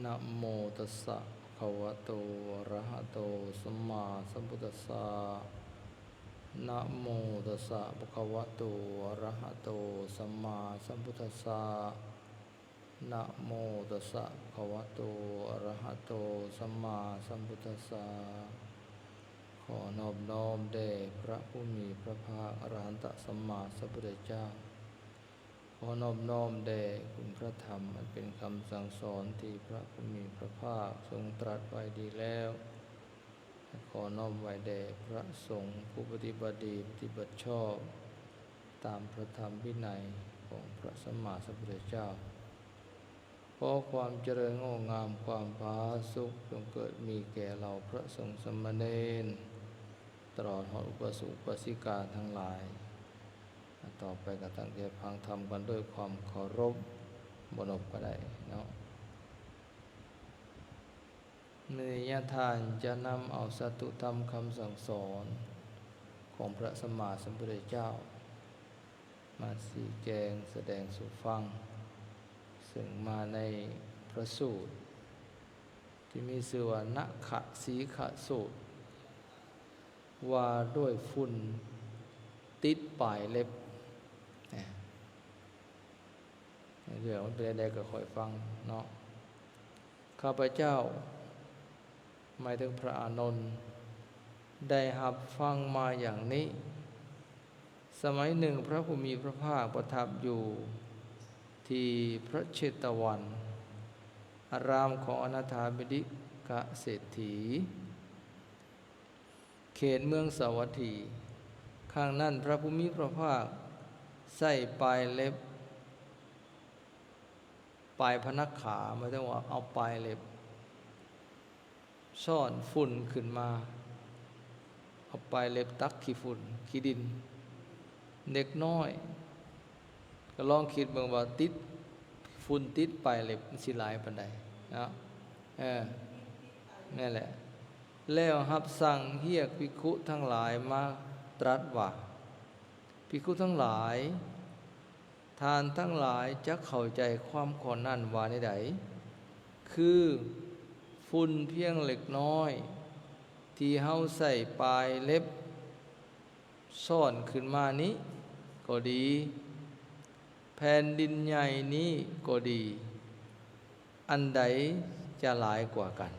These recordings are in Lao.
ນະໂມຕັດສະ ພະຄະວະໂຕ ອະຣະຫະໂຕ ສຳມາສຳພຸດທັດສະ ນະໂມຕັດສະ ພະຄະວະໂຕ ອະຣະຫະໂຕ ສຳມາສຳພຸດທັດສະ ນະໂມຕັດສະ ພະຄະວະໂຕ ອະຣະຫະໂຕ ສຳມາສຳພຸດທັດສະ ຂໍນອບນ້ອມແດ່ພະຜູ້ມີພະພາກ ອະຣະຫັນຕະສຳມາສຳພຸດທະເຈົ້າ. ຂໍນອບນ້ອມແດ່ຄຸນພະທຳ ອັນເປັນຄຳສັ່ງສອນທີ່ພະຜູ້ມີພະພາກຊົງຕລັດໄວ້ດີແລ້ວ ແລະ ຂໍນ້ອມໄວ້ແດ່ພະສົງຜູ້ປະຕິບັດດີ ປະຕິບັດຊອບຕາມພະທຳວິໄນຂອງພະສຳມາສຳພຸດທະເຈົ້າ. ຂໍຄວາມຈະເລີນງົດງາມ ຄວາມຜາສຸກ ຈົ່ງເກີດມີແກ່ເຫຼົ່າພະສົງສາມະເນນ ຕະຫຼອດຮອດອຸບາສົກອຸບາສິກາທັງຫຼາຍ. ຕໍ່ໄປກໍຕັ້ງໃຈຟັງທຳກັນດ້ວຍຄວາມເຄົາລົບ ບໍ່ນົບກໍໄດ້ເນາະ. ມື້ນີ້ຍາທ່ານຈະນຳເອົາສັດຖຸທຳຄຳສັ່ງສອນຂອງພະສຳມາສຳພຸດທະເຈົ້າ ມາຊີ້ແຈງສະແດງສູ່ຟັງ, ເຊິ່ງມາໃນພະສູດທີ່ມີຊື່ວ່າ ນະຂະສີຂະສູດ ວ່າດ້ວຍຝຸ່ນຕິດປາຍເລັບ. ເລື່ອງມັນເປັນແນວໃດກໍຄ່ອຍຟັງເນາະ. ຂ້າພະເຈົ້າ ໝາຍເຖິງພະອານົນ ໄດ້ຮັບຟັງມາຢ່າງນີ້. ສະໄໝໜຶ່ງ ພະຜູ້ມີພະພາກປະທັບຢູ່ທີ່ພະເຊຕະວັນ ອາຣາມຂອງອະນາຖາບິນດີກະເສດຖີ ເຂດເມືອງສາວັດຖີ. ຄັ້ງນັ້ນ ພະຜູ້ມີພະພາກໃຊ້ປາຍເລັບ ປາຍພະນັກຂາ ໝາຍເຖິງວ່າເອົາປາຍເລັບຊ້ອນຝຸ່ນຂຶ້ນມາ, ເອົາປາຍເລັບຕັກຂີ້ຝຸ່ນຂີ້ດິນເລັກນ້ອຍ. ກໍລອງຄິດເບິ່ງວ່າຕິດ ຝຸ່ນຕິດປາຍເລັບມັນຊິຫຼາຍປານໃດເນາະ. ເອີ ນັ້ນແຫຼະ. ແລ້ວຮັບສັ່ງຮຽກພິກຂຸທັງຫຼາຍມາຕລັດວ່າ, ພິກຂຸທັງຫຼາຍ, ທ່ານທັງຫຼາຍຈັກເຂົ້າໃຈຄວາມຂໍ້ນັ້ນວ່າແນວໃດ? ຄືຝຸ່ນພຽງເລັກນ້ອຍທີ່ເຮົາໃຊ້ປາຍເລັບຊ້ອນຂຶ້ນມານີ້ກໍດີ, ແຜ່ນດິນໃຫຍ່ນີ້ກໍດີ, ອັນໃດຈະຫຼາຍກວ່າກັນ?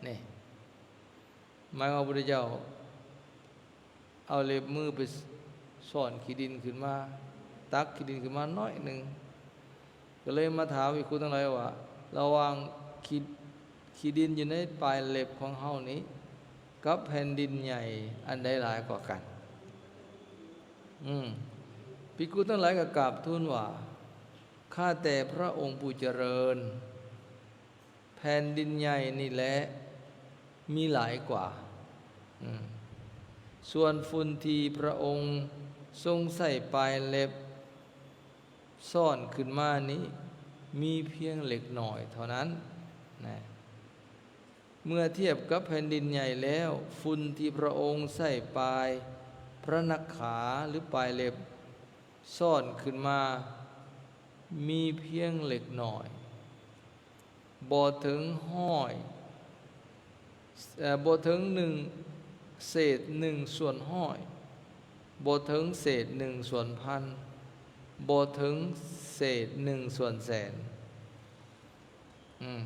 ນີ້ ໝາຍວ່າພະພຸດທະເຈົ້າເອົາເລັບມືໄປຊ້ອນຂີ້ດິນຂຶ້ນມາ, ຕັກຂີ້ດິນຂຶ້ນມາໜ້ອຍໜຶ່ງ, ກໍເລີຍມາຖາມພິກຂຸທັງຫຼາຍວ່າ ລະຫວ່າງຂີ້ ຂີ້ດິນຢູ່ໃນປາຍເລັບຂອງເຮົານີ້ ກັບແຜ່ນດິນໃຫຍ່ ອັນໃດຫຼາຍກວ່າກັນ? ອືມ ພິກຂຸທັງຫຼາຍກໍກາບທູນວ່າ ຂ້າແຕ່ພະອົງຜູ້ຈະເລີນ, ແຜ່ນດິນໃຫຍ່ນີ້ແຫຼະມີຫຼາຍກວ່າ. ອືມ ສ່ວນຝຸ່ນທີ່ພະອົງຊົງໃຊ້ປາຍເລັບຊ້ອນຂຶ້ນມານີ້ ມີພຽງເລັກນ້ອຍເທົ່ານັ້ນນະ. ເມື່ອທຽບກັບແຜ່ນດິນໃຫຍ່ແລ້ວ, ຝຸ່ນທີ່ພະອົງໃຊ້ປາຍພະນັກຂາ ຫຼື ປາຍເລັບຊ້ອນຂຶ້ນມາ ມີພຽງເລັກນ້ອຍ, ບໍ່ເຖິງຮ້ອຍ, ເອີ ບໍ່ເຖິງໜຶ່ງ ເສດໜຶ່ງສ່ວນຮ້ອຍ, ບໍ່ເຖິງເສດໜຶ່ງສ່ວນພັນ, ບໍ່ເຖິງເສດໜຶ່ງສ່ວນແສນ. ອືມ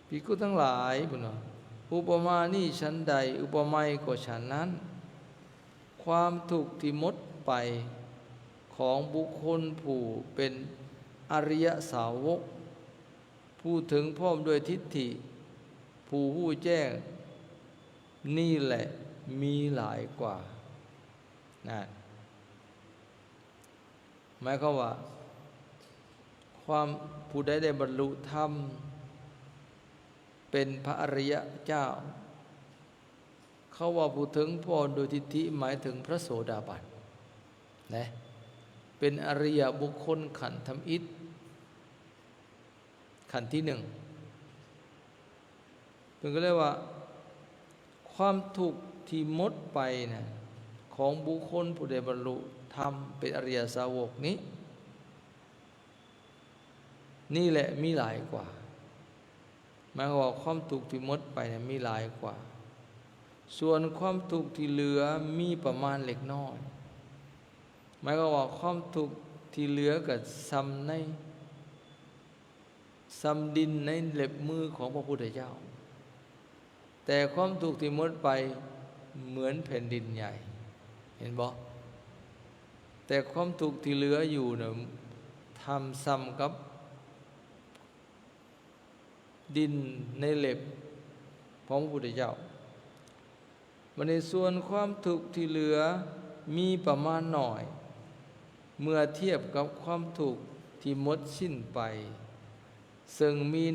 ພິກຂຸທັງຫຼາຍ ເພິ່ນວ່າ ອຸປະມານີ້ສັນໃດ, ອຸປະໄມກໍສັນນັ້ນ. ຄວາມທຸກທີ່ໝົດໄປຂອງບຸກຄົນຜູ້ເປັນອະລິຍະສາວົກ, ຜູ້ເຖິງພ້ອມດ້ວຍທິດຖິ, ຜູ້ຮູ້ແຈ້ງນີ້ແຫຼະມີຫຼາຍກວ່າ. ນັ້ນ ໝາຍຄວາມວ່າ ຄວາມ ຜູ້ໃດໄດ້ບັນລຸທຳເປັນພະອະລິຍະເຈົ້າ, ເຂົາວ່າຜູ້ເຖິງພ້ອມໂດຍທິດຖິ ໝາຍເຖິງພະໂສດາບັນນະ, ເປັນອະລິຍະບຸກຄົນຂັ້ນທຳອິດ ຂັ້ນທີໜຶ່ງ. ເພິ່ນກໍເລີຍວ່າ ຄວາມທຸກທີ່ໝົດໄປນະ ຂອງບຸກຄົນຜູ້ໄດ້ບັນລຸທຳເປັນອະລິຍະສາວົກນີ້ ນີ້ແຫຼະມີຫຼາຍກວ່າ. ໝາຍຄວາມວ່າຄວາມທຸກທີ່ໝົດໄປນັ້ນມີຫຼາຍກວ່າ. ສ່ວນຄວາມທຸກທີ່ເຫຼືອມີປະມານເລັກນ້ອຍ. ໝາຍຄວາມວ່າຄວາມທຸກທີ່ເຫຼືອກໍສ່ຳໃນ ສ່ຳດິນໃນເລັບມືຂອງພະພຸດທະເຈົ້າ. ແຕ່ຄວາມທຸກທີ່ໝົດໄປເໝືອນແຜ່ນດິນໃຫຍ່. ເຫັນບໍ່? ແຕ່ຄວາມທຸກທີ່ເຫຼືອຢູ່ນະ ທຳສ່ຳກັບ ດິນໃນເລັບຂອງພະພຸດທະເຈົ້າ. ບັດນີ້ສ່ວນຄວາມທຸກທີ່ເຫຼືອມີປະມານໜ້ອຍ ເມື່ອທຽບກັບຄວາມທຸກທີ່ໝົດສິ້ນໄປ ເຊິ່ງມີ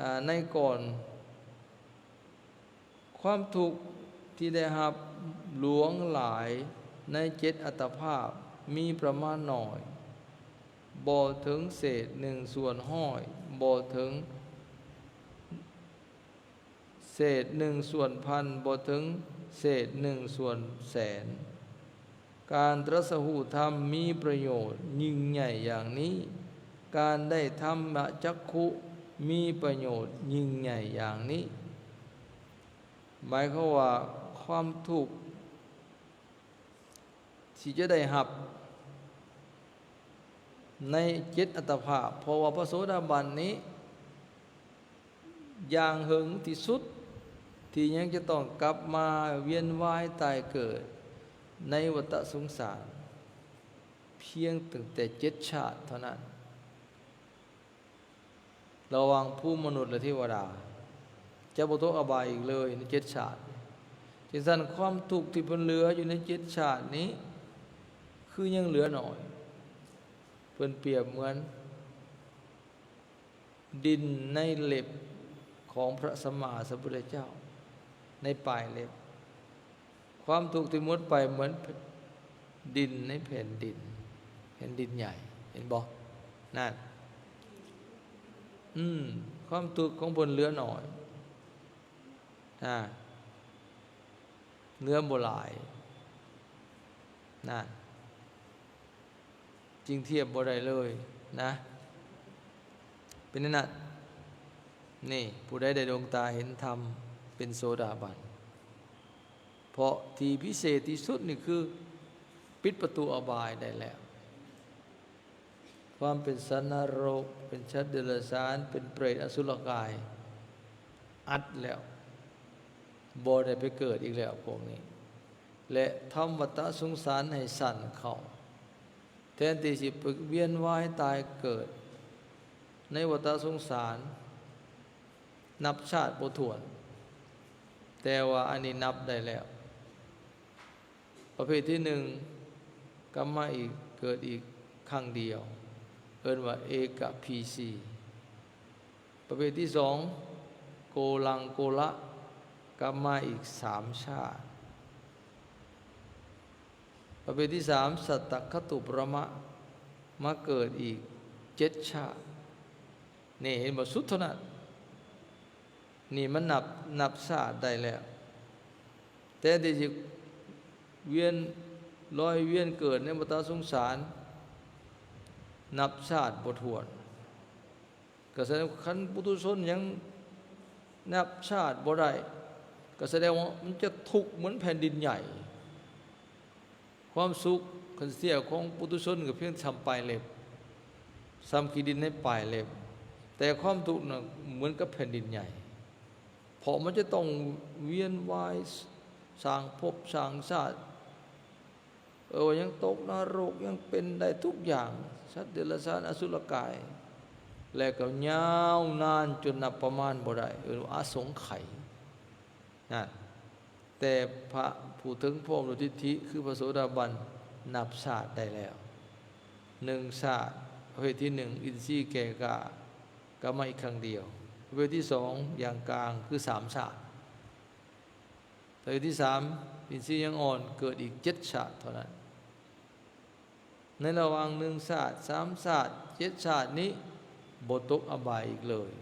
ອາ ໃນກ່ອນ ຄວາມທຸກທີ່ໄດ້ຮັບຫຼວງຫຼາຍໃນເຈັດອັດຕະພາບມີປະມານໜ້ອຍ ບໍ່ເຖິງເສດໜຶ່ງສ່ວນຮ້ອຍ, ບໍ່ເຖິງເສດໜຶ່ງສ່ວນພັນ, ບໍ່ເຖິງເສດໜຶ່ງສ່ວນແສນ. ການຕຣັດສະຮູ້ທຳມີປະໂຫຍດຍິ່ງໃຫຍ່ຢ່າງນີ້, ການໄດ້ທຳມະຈັກຂຸມີປະໂຫຍດຍິ່ງໃຫຍ່ຢ່າງນີ້. ໝາຍຄວາມວ່າຄວາມທຸກທີ່ຈະໄດ້ຮັບໃນເຈັດອັດຕະພາບ, ເພາະວ່າພະໂສດາບັນນີ້ ຢ່າງເຖິງທີ່ສຸດທີ່ຍັງຈະຕ້ອງກັບມາວຽນວ່າຍຕາຍເກີດໃນວັດຕະສົງສານ ພຽງຕັ້ງແຕ່ເຈັດຊາດເທົ່ານັ້ນ ລະຫວ່າງພູມມະນຸດ ແລະ ເທວະດາ ຈະບໍ່ຕົກອະບາຍອີກເລີຍໃນເຈັດຊາດ. ຈັ່ງຊັ້ນ ຄວາມທຸກທີ່ເພິ່ນເຫຼືອຢູ່ໃນເຈັດຊາດນີ້ ຄືຍັງເຫຼືອໜ້ອຍ. ເພິ່ນປຽບເໝືອນ ດິນໃນເລັບຂອງພະສຳມາສຳພຸດທະເຈົ້າ ໃນປາຍເລັບ. ຄວາມທຸກທີ່ໝົດໄປເໝືອນດິນໃນແຜ່ນດິນ, ແຜ່ນດິນໃຫຍ່. ເຫັນບໍ່? ນັ້ນ. ອືມ, ຄວາມທຸກຂອງເພິ່ນເຫຼືອໜ້ອຍ. ນະ, ເຫຼືອບໍ່ຫຼາຍ. ນັ້ນ. ຈຶ່ງທຽບບໍ່ໄດ້ເລີຍນະ. ເປັນແນວນັ້ນ. ນີ້, ຜູ້ໃດໄດ້ດວງຕາເຫັນທຳ ເປັນໂສດາບັນ. ເພາະທີ່ພິເສດທີ່ສຸດນີ້ຄືປິດປະຕູອະບາຍໄດ້ແລ້ວ. ຄວາມເປັນສັດນະລົກ, ເປັນສັດເດຍລະສານ, ເປັນເປຣດ, ອະສຸລະກາຍ ອັດແລ້ວ. ບໍ່ໄດ້ໄປເກີດອີກແລ້ວພວກນີ້. ແລະ ທຳວັດຕະສົງສານໃຫ້ສັ້ນເຂົ້າ. ແທນທີ່ຊິໄປວຽນວ່າຍຕາຍເກີດໃນວັດຕະສົງສານ ນັບຊາດບໍ່ຖ້ວນ, ແຕ່ວ່າອັນນີ້ນັບໄດ້ແລ້ວ. ປະເພດທີໜຶ່ງ ກັບມາອີກ, ເກີດອີກຄັ້ງດຽວ, ເອີ້ນວ່າເອກະພີຊີ. ປະເພດທີສອງ ໂກລັງໂກລະ ກັບມາອີກສາມຊາດ. ປະເພດທີສາມ ສັດຕະຄະຕຸປະມະ ມາເກີດອີກເຈັດຊາດ. ນີ້ເຫັນບໍ່? ສຸດເທົ່ານັ້ນ. ນີ້ມັນນັບ, ນັບຊາດໄດ້ແລ້ວ. ແຕ່ທີ່ຊິວຽນ, ລອຍວຽນເກີດໃນວັດຕະສົງສານ ນັບຊາດບໍ່ຖ້ວນ. ກໍສະແດງວ່າຄັນປຸຖຸຊົນຍັງນັບຊາດບໍ່ໄດ້ ກໍສະແດງວ່າມັນຈະທຸກເໝືອນແຜ່ນດິນໃຫຍ່. ຄວາມສຸກຄັນທຽບຂອງປຸຖຸຊົນກໍພຽງສ່ຳປາຍເລັບ, ສ່ຳຂີ້ດິນໃນປາຍເລັບ, ແຕ່ຄວາມທຸກນະເໝືອນກັບແຜ່ນດິນໃຫຍ່ ເພາະມັນຈະຕ້ອງວຽນວ່າຍ ສ້າງພົບສ້າງຊາດ ເອີ ຍັງຕົກນະລົກ ຍັງເປັນໄດ້ທຸກຢ່າງ ສັດເດຍລະສານ ອະສຸລະກາຍ ແລະ ກໍຍາວນານຈົນນັບປະມານບໍ່ໄດ້ ເອີ້ນວ່າອະສົງໄຂນະ. ແຕ່ພະຜູ້ເຖິງພວມໂດຍທິດຖິ ຄືພະໂສດາບັນ ນັບຊາດໄດ້ແລ້ວ ໜຶ່ງຊາດ ປະເພດທີໜຶ່ງ ອິນຊີແກ່ກ້າ ກັບມາອີກຄັ້ງດຽວ. ປະເພດທີສອງ ຢ່າງກາງ ຄືສາມຊາດ. ປະເພດທີສາມ ອິນຊີຍັງອ່ອນ ເກີດອີກເຈັດຊາດເທົ່ານັ້ນ. ໃນລະຫວ່າງໜຶ່ງຊາດ ສາມຊາດ ເຈັດຊາດນີ້ ບໍ່ຕົກອະບາຍອີກເລີຍ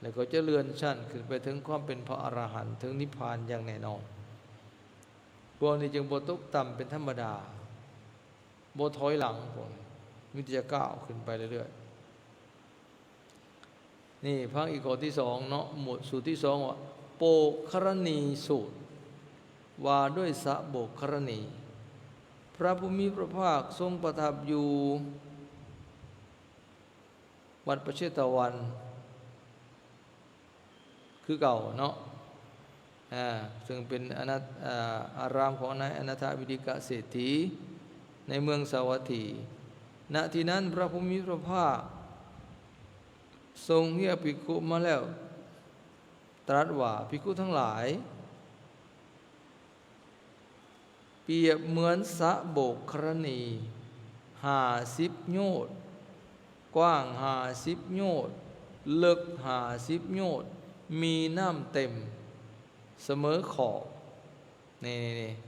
ແລ້ວກໍຈະເລື່ອນຊັ້ນຂຶ້ນໄປເຖິງຄວາມເປັນພະອະລະຫັນ ເຖິງນິບພານຢ່າງແນ່ນອນ. ພວກນີ້ຈຶ່ງບໍ່ຕົກຕ່ຳເປັນທຳມະດາ. ບໍ່ຖອຍຫຼັງພວກນີ້ ມີແຕ່ຈະກ້າວຂຶ້ນໄປເລື້ອຍໆ. ນີ້ຟັງອີກຂໍ້ທີສອງເນາະ, ໝວດສູດທີສອງວ່າ ໂປກຄະລະນີສູດ ວ່າດ້ວຍສະໂບກຄະລະນີ. ພະຜູ້ມີພະພາກຊົງປະທັບຢູ່ວັດປະເຊຕະວັນ ຄືເກົ່າເນາະ, ອາ ເຊິ່ງເປັນອະນາ ອາ ອາຣາມຂອງນາຍອະນາຖະວິລິກະເສດຖີ ໃນເມືອງສາວັດຖີ. ນະທີ່ນັ້ນ ພະຜູ້ມີພະພາກຊົງຮຽກພິກຂຸມາແລ້ວ ຕລັດວ່າ, ພິກຂຸທັງຫຼາຍ, ປຽບເໝືອນສະໂບກຄະລະນີຫ້າສິບໂຍດ, ກວ້າງຫ້າສິບໂຍດ, ເລິກຫ້າສິບໂຍດ, ມີນ້ຳເຕັມສະເໝີຂອບ. ນີ້ໆ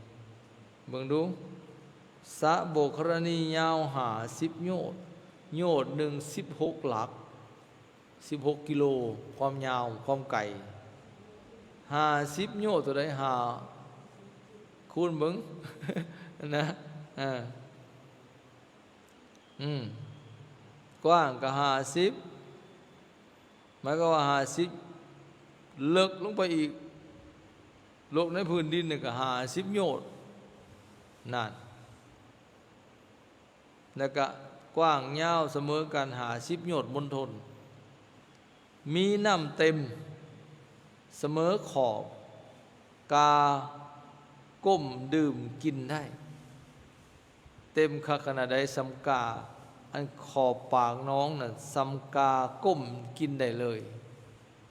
ໆ ເບິ່ງດູ, ສະໂບກຄະລະນີຍາວຫ້າສິບໂຍດ, ໂຍດໜຶ່ງສິບຫົກຫຼັກ. ສິບຫົກກິໂລ ຄວາມຍາວ ຄວາມໄກ ຫ້າສິບໂຍດ ເທົ່າໃດ ຫາຄູນເບິ່ງນະ ເອີ ອືມ ກວ້າງກໍຫ້າສິບ ໝາຍຄວາມວ່າຫ້າສິບ ເລິກລົງໄປອີກ ລົງໃນພື້ນດິນນີ້ກໍຫ້າສິບໂຍດ ນັ້ນ. ແລ້ວກະກວ້າງຍາວສະເໝີກັນຫ້າສິບໂຍດມົນທົນ, ມີນ້ຳເຕັມສະເໝີຂອບ, ກາກົ້ມດື່ມກິນໄດ້. ເຕັມຄັກຂະໜາດໃດ? ສ່ຳກາ ອັນຂອບປາກໜອງນັ້ນ ສ່ຳກາກົ້ມກິນໄດ້ເລີຍ.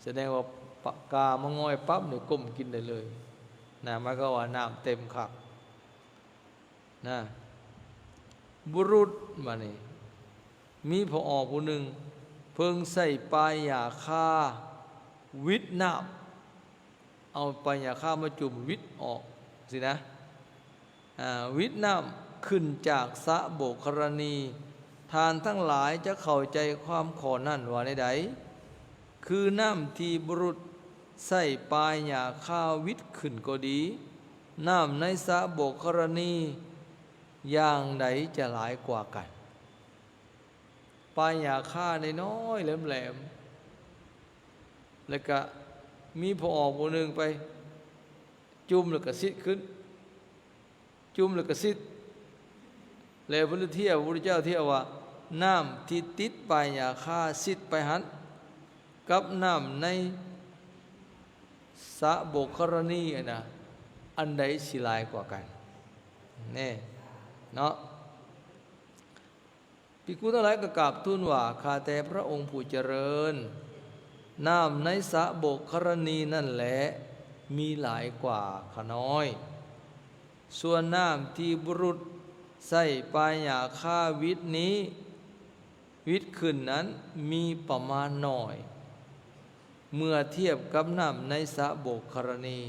ສະແດງວ່າ ປະ ກາມາງ່ອຍປັບນີ້ ກົ້ມກິນໄດ້ເລີຍນະ, ໝາຍຄວາມວ່ານ້ຳເຕັມຄັກ. ນະ ບຸລຸດ ບາດນີ້ ມີພໍ່ອອກຜູ້ໜຶ່ງ ເພິ່ນໃຊ້ປາຍຫຍ້າຄາວິດນ້ຳ, ເອົາປາຍຫຍ້າຄາມາຈຸ່ມວິດອອກຊີ້ນະ, ອາ ວິດນ້ຳຂຶ້ນຈາກສະໂບກຄະລະນີ. ທ່ານທັງຫຼາຍຈະເຂົ້າໃຈຄວາມຂໍ້ນັ້ນວ່າແນວໃດ? ຄືນ້ຳທີ່ບຸລຸດໃຊ້ປາຍຫຍ້າຄາວິດຂຶ້ນກໍດີ, ນ້ຳໃນສະໂບກຄະລະນີຢ່າງໃດຈະຫຼາຍກວ່າກັນ? ປາຍຫຍ້າຄານ້ອຍໆ ແຫຼມໆ ແລ້ວກະມີພໍ່ອອກຜູ້ໜຶ່ງໄປຈຸ່ມແລ້ວກະຊິດຂຶ້ນ ຈຸ່ມແລ້ວກະຊິດ ແລ້ວເພິ່ນທຽບ ພະພຸດທະເຈົ້າທຽບວ່າ ນ້ຳທີ່ຕິດປາຍຫຍ້າຄາຊິດໄປຫັ້ນ ກັບນ້ຳໃນສະໂບກຄະລະນີຫັ້ນນະ ອັນໃດຊິຫຼາຍກວ່າກັນ? ແນ່ເນາະ. ພິກຂຸທັງຫຼາຍກໍກາບທູນວ່າ ຂ້າແຕ່ພະອົງຜູ້ຈະເລີນ, ນ້ຳໃນສະໂບກຄະລະນີນັ້ນແຫຼະ ມີຫຼາຍກວ່າຂ້ານ້ອຍ. ສ່ວນນ້ຳທີ່ບຸລຸດໃຊ້ປາຍຫຍ້າຄາວິດນີ້ ວິດຂຶ້ນນັ້ນມີປະມານໜ້ອຍ ເມື່ອທຽບກັບນ້ຳໃນສະໂບກຄະລະນີ.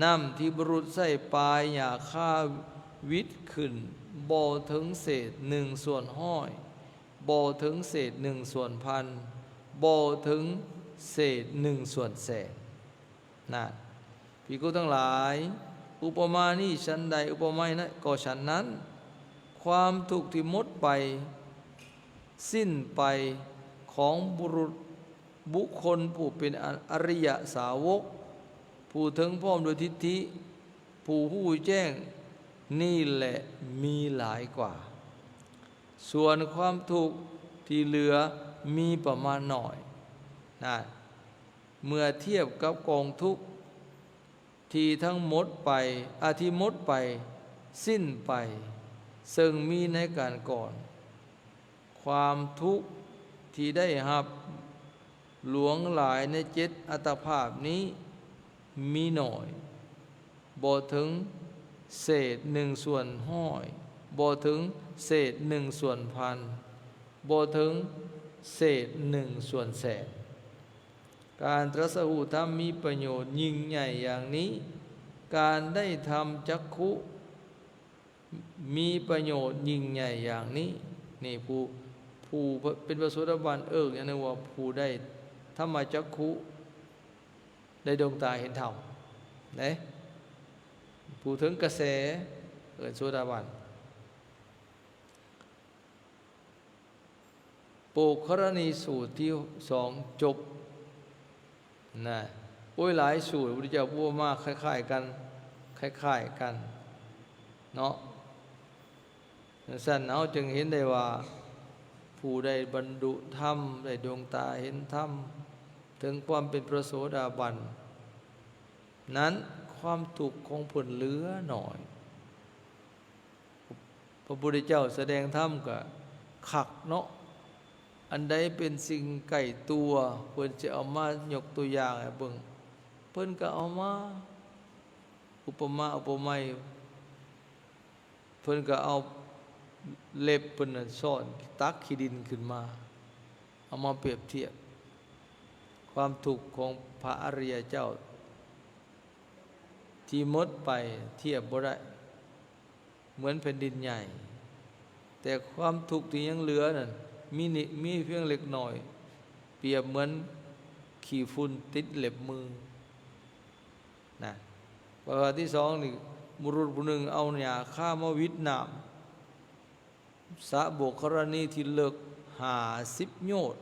ນ້ຳທີ່ບຸລຸດໃຊ້ປາຍຫຍ້າຄາວິດຂຶ້ນ ບໍ່ເຖິງເສດໜຶ່ງສ່ວນຮ້ອຍ, ບໍ່ເຖິງເສດໜຶ່ງສ່ວນພັນ, ບໍ່ເຖິງເສດໜຶ່ງສ່ວນແສນ. ນະ ພິກຂຸທັງຫຼາຍ, ອຸປະມານີ້ສັນໃດ, ອຸປະໄມນັ້ນກໍສັນນັ້ນ. ຄວາມທຸກທີ່ໝົດໄປ, ສິ້ນໄປຂອງບຸລຸດ, ບຸກຄົນຜູ້ເປັນອະ ອະລິຍະສາວົກ, ຜູ້ເຖິງພ້ອມດ້ວຍທິດຖິ, ຜູ້ຮູ້ແຈ້ງ, ນີ້ແຫຼະມີຫຼາຍກວ່າ. ສ່ວນຄວາມທຸກທີ່ເຫຼືອມີປະມານໜ້ອຍ. ນະ ເມື່ອທຽບກັບກອງທຸກທີ່ທັງໝົດໄປ, ອາ ທີ່ໝົດໄປ, ສິ້ນໄປ, ເຊິ່ງມີໃນການກ່ອນ, ຄວາມທຸກທີ່ໄດ້ຮັບຫຼວງຫຼາຍໃນເຈັດອັດຕະພາບນີ້ມີໜ້ອຍ, ບໍ່ເຖິງເສດໜຶ່ງສ່ວນຮ້ອຍ, ບໍ່ເຖິງເສດໜຶ່ງສ່ວນພັນ, ບໍ່ເຖິງເສດໜຶ່ງສ່ວນແສນ. ການຕຣັດສະຮູ້ທຳມີປະໂຫຍດຍິ່ງໃຫຍ່ຢ່າງນີ້, ການໄດ້ທຳຈັກຂຸມີປະໂຫຍດຍິ່ງໃຫຍ່ຢ່າງນີ້. ນີ້ຜູ້ ຜູ້ເປັນພະໂສດາບັນເອີ້ນຢ່າງໜຶ່ງວ່າຜູ້ໄດ້ທຳມະຈັກຂຸ, ໄດ້ດວງຕາເຫັນທຳເດ້. ຜູ້ເຖິງກະແສເອີ້ນໂສດາບັນ. ໂປ ກຄະລະນີສູດທີສອງຈົບນະ. ໂອ້ຍ ຫຼາຍສູດ ພະພຸດທະເຈົ້າອຸປະມາຄ້າຍໆກັນ ຄ້າຍໆກັນເນາະ. ຈັ່ງຊັ້ນເຮົາຈຶ່ງເຫັນໄດ້ວ່າ ຜູ້ໃດບັນລຸທຳ ໄດ້ດວງຕາເຫັນທຳ ເຖິງຄວາມເປັນພະໂສດາບັນນັ້ນ ຄວາມທຸກຂອງເພິ່ນເຫຼືອໜ້ອຍ. ພະພຸດທະເຈົ້າສະແດງທຳກະຄັກເນາະ. ອັນໃດເປັນສິ່ງໃກ້ຕົວ ເພິ່ນຈະເອົາມາຍົກຕົວຢ່າງໃຫ້ເບິ່ງ ເພິ່ນກະເອົາມາ ອຸປະມາອຸປະໄມ ເພິ່ນກໍເອົາເລັບເພິ່ນນັ້ນຊ້ອນຕັກຂີ້ດິນຂຶ້ນມາ ເອົາມາປຽບທຽບຄວາມທຸກຂອງພະອະລິຍະເຈົ້າທີ່ໝົດໄປ ທຽບບໍ່ໄດ້ ເໝືອນແຜ່ນດິນໃຫຍ່ ແຕ່ຄວາມທຸກທີ່ຍັງເຫຼືອນັ້ນ ມີນິ ມີພຽງເລັກນ້ອຍ ປຽບເໝືອນຂີ້ຝຸ່ນຕິດເລັບມື. ນະ ປະຫວັດທີສອງນີ້ ບຸລຸດຜູ້ໜຶ່ງເອົາຫຍ້າຄາມາຫວິດນ້ຳ ສະໂບກຄະລະນີທີ່ເລິກຫ້າສິບໂຍດ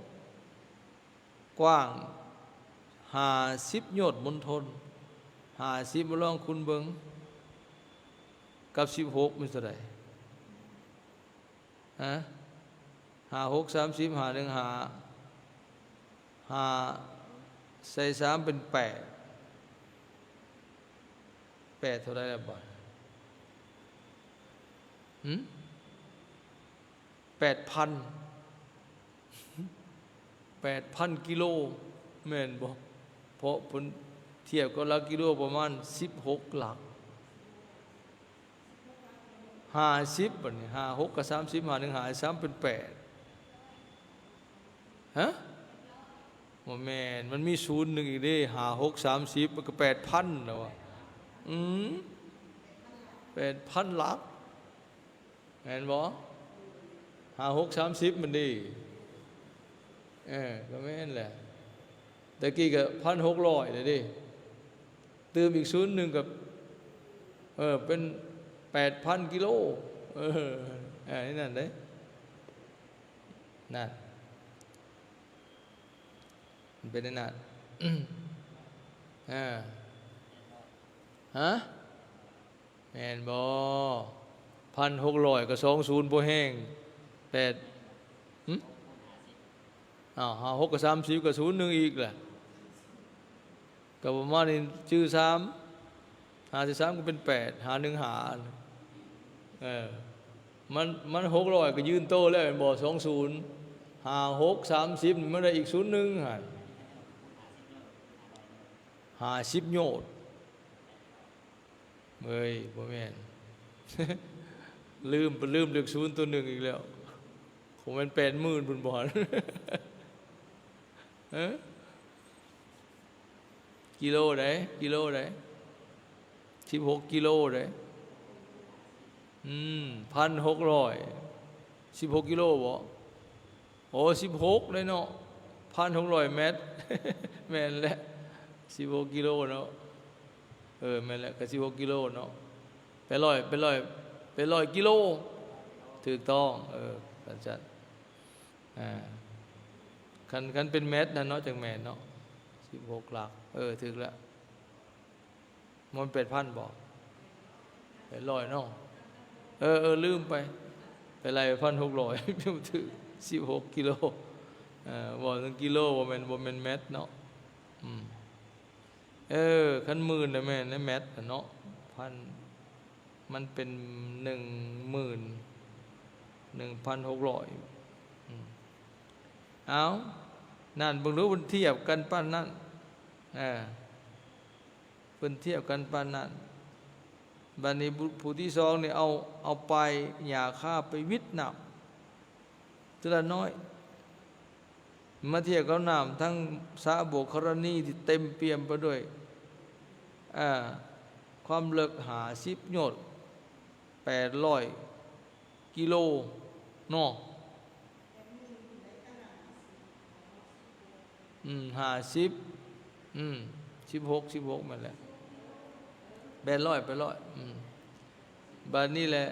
ກວ້າງຫ້າສິບໂຍດມົນທົນ. ຫ້າສິບ ມາລອງຄູນເບິ່ງ ກັບສິບຫົກ ມັນເທົ່າໃດ? ຮະ? ຫ້າຫົກສາມສິບ ຫ້າໜຶ່ງຫ້າ ຫ້າໃສ່ສາມເປັນແປດ ແປດເທົ່າໃດລະບາດ? ຫື? ແປດພັນ ແປດພັນກິໂລ ແມ່ນບໍ່? ເພາະເພິ່ນທຽບກັບຫຼັກກິໂລປະມານສິບຫົກຫຼັກ. ຫ້າສິບ ບາດນີ້ ຫ້າຫົກກໍສາມສິບ ຫ້າໜຶ່ງຫ້າ ສາມເປັນແປດ. ຮະ? ບໍ່ແມ່ນ ມັນມີສູນໜຶ່ງອີກເດ້ ຫ້າຫົກສາມສິບ ມັນກໍແປດພັນແລ້ວວະ. ອືມ ແປດພັນຫຼັກ ແມ່ນບໍ່? ຫ້າຫົກສາມສິບມັນເດ້. ເອີ ກໍແມ່ນແຫຼະ ຕະກີ້ກໍພັນຫົກຮ້ອຍແລ້ວເດ້ ຕື່ມອີກສູນໜຶ່ງກໍ ເອີ ເປັນແປດພັນກິໂລ. ເອີ ອັນນີ້ນັ້ນເດ້ ນັ້ນ ມັນເປັນອັນນັ້ນ ອາ ຮະ? ແມ່ນບໍ່? ພັນຫົກຮ້ອຍກໍສອງສູນບໍ່ແຮງ ແປດ ຫຶ? ອ້າວ ຫ້າຫົກກໍສາມສິບ ກໍສູນໜຶ່ງອີກລະ ກໍປະມານນີ້ ຈື່ສາມ ຫ້າສິບສາມກໍເປັນແປດ ຫ້າໜຶ່ງຫ້າ ເອີ ມັນ ມັນຫົກຮ້ອຍກໍຢືນໂຕແລ້ວແມ່ນບໍ່? ສອງສູນ ຫ້າຫົກສາມສິບ ມັນໄດ້ອີກສູນໜຶ່ງຫັ້ນ ຫ້າສິບໂຍດ. ເອີຍ ບໍ່ແມ່ນ ລືມ ລືມເລກສູນໂຕໜຶ່ງອີກແລ້ວ ຄົງແມ່ນແປດໝື່ນພຸ້ນບໍ່? ເອີ ກິໂລໃດ ກິໂລໃດ ສິບຫົກກິໂລໃດ. ອືມ ພັນຫົກຮ້ອຍ ສິບຫົກກິໂລບໍ? ໂອ້ ສິບຫົກເດ້ເນາະ ພັນຫົກຮ້ອຍແມັດ. ແມ່ນແຫຼະ ສິບຫົກກິໂລເນາະ. ເອີ ແມ່ນແຫຼະ ກໍສິບຫົກກິໂລເນາະ ແປດຮ້ອຍ ແປດຮ້ອຍ ແປດຮ້ອຍກິໂລ ຖືກຕ້ອງ. ເອີ ວ່າຊັ້ນ ອ່າ ຄັນ ຄັນເປັນແມັດນະເນາະ ຈັ່ງແມ່ນເນາະ ສິບຫົກຫຼັກ. ເອີ ຖືກແລ້ວ. ມັນແປດພັນບໍ? ແປດຮ້ອຍເນາະ. ເອີ ເອີ ລືມໄປ ໄປໄລ່ພັນຫົກຮ້ອຍ ຖືກ ສິບຫົກກິໂລ. ເອີ ເວົ້າເຖິງກິໂລ ບໍ່ແມ່ນ ບໍ່ແມ່ນແມັດເນາະ. ອືມ ເອີ ຄັນໝື່ນນະແມ່ນແມັດນະເນາະ ພັນ ມັນເປັນໜຶ່ງໝື່ນ ໜຶ່ງພັນຫົກຮ້ອຍ. ອືມ ເອົາ ນັ້ນ ເບິ່ງດູ ເພິ່ນທຽບກັນປານນັ້ນ ເອີ ເພິ່ນທຽບກັນປານນັ້ນ. ບາດນີ້ຜູ້ ຜູ້ທີສອງນີ້ເອົາ ເອົາປາຍຫຍ້າຄາໄປຫວິດນ້ຳເທື່ອລະໜ້ອຍ ມາທຽບກັບນ້ຳທັງສະໂບກຄະລະນີທີ່ເຕັມປ່ຽມໄປດ້ວຍ ເອີ ຄວາມເລິກຫ້າສິບໂຍດ ແປດຮ້ອຍ ກິໂລເນາະ. ອືມ ຫ້າສິບ ອືມ ສິບຫົກ ສິບຫົກ ແມ່ນແຫຼະ ແປດຮ້ອຍ ແປດຮ້ອຍ. ອືມ ບາດນີ້ແຫຼະ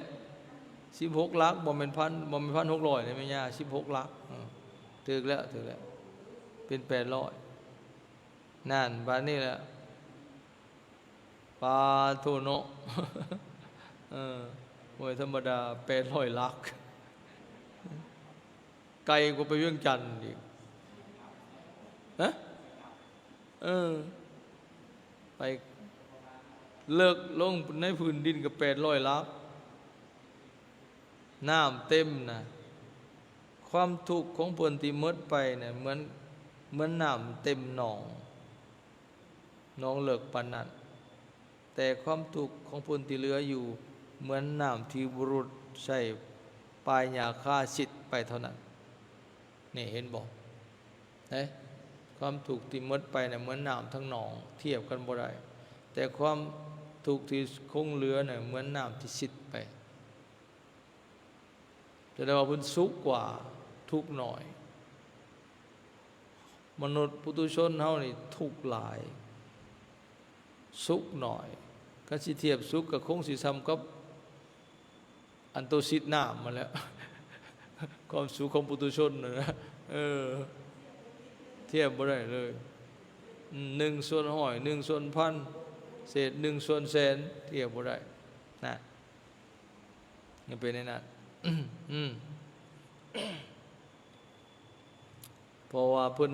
ສິບຫົກຫຼັກ ບໍ່ແມ່ນພັນ ບໍ່ແມ່ນພັນຫົກຮ້ອຍເດ້ແມ່ຍ່າ ສິບຫົກຫຼັກ. ເອີ ຖືກແລ້ວ ຖືກແລ້ວ ເປັນແປດຮ້ອຍ ນັ້ນ ບາດນີ້ແຫຼະ ປາໂທເນາະ ເອີ ບໍ່ແມ່ນທຳມະດາ ແປດຮ້ອຍຫຼັກ ໄກກວ່າໄປວຽງຈັນອີກ ຮະ ເອີ ໄປເລິກລົງໃນພື້ນດິນກໍແປດຮ້ອຍຫຼັກ ນ້ຳເຕັມນະ ຄວາມທຸກຂອງເພິ່ນທີ່ໝົດໄປນະ ເໝືອນ ເໝືອນນ້ຳເຕັມໜອງ ໜອງເລິກປານນັ້ນ ແຕ່ຄວາມທຸກຂອງເພິ່ນທີ່ເຫຼືອຢູ່ ເໝືອນນ້ຳທີ່ບຸລຸດໃຊ້ປາຍຫຍ້າຄາຊິດໄປເທົ່ານັ້ນ. ນີ້ເຫັນບໍ່? ເອີ ຄວາມທຸກທີ່ໝົດໄປນະ ເໝືອນນ້ຳທັງໜອງ ທຽບກັນບໍ່ໄດ້ ແຕ່ຄວາມທຸກທີ່ຄົງເຫຼືອນະ ເໝືອນນ້ຳທີ່ຊິດໄປ. ສະແດງວ່າເພິ່ນສຸກກວ່າ ທຸກໜ້ອຍ. ມະນຸດປຸຖຸຊົນເຮົານີ້ທຸກຫຼາຍ ສຸກໜ້ອຍ. ຄັນຊິທຽບສຸກກໍຄົງຊິສ່ຳກັບອັນໂຕຊິດນ້ຳຫັ້ນແຫຼະ ຄວາມສຸກຂອງປຸຖຸຊົນນະ ເອີ ທຽບບໍ່ໄດ້ເລີຍ. ອືມ ໜຶ່ງສ່ວນຮ້ອຍ ໜຶ່ງສ່ວນພັນ ເສດໜຶ່ງສ່ວນແສນ ທຽບບໍ່ໄດ້ນະ. ມັນເປັນແນວນັ້ນ ອືມ ເພາະວ່າເພິ່ນ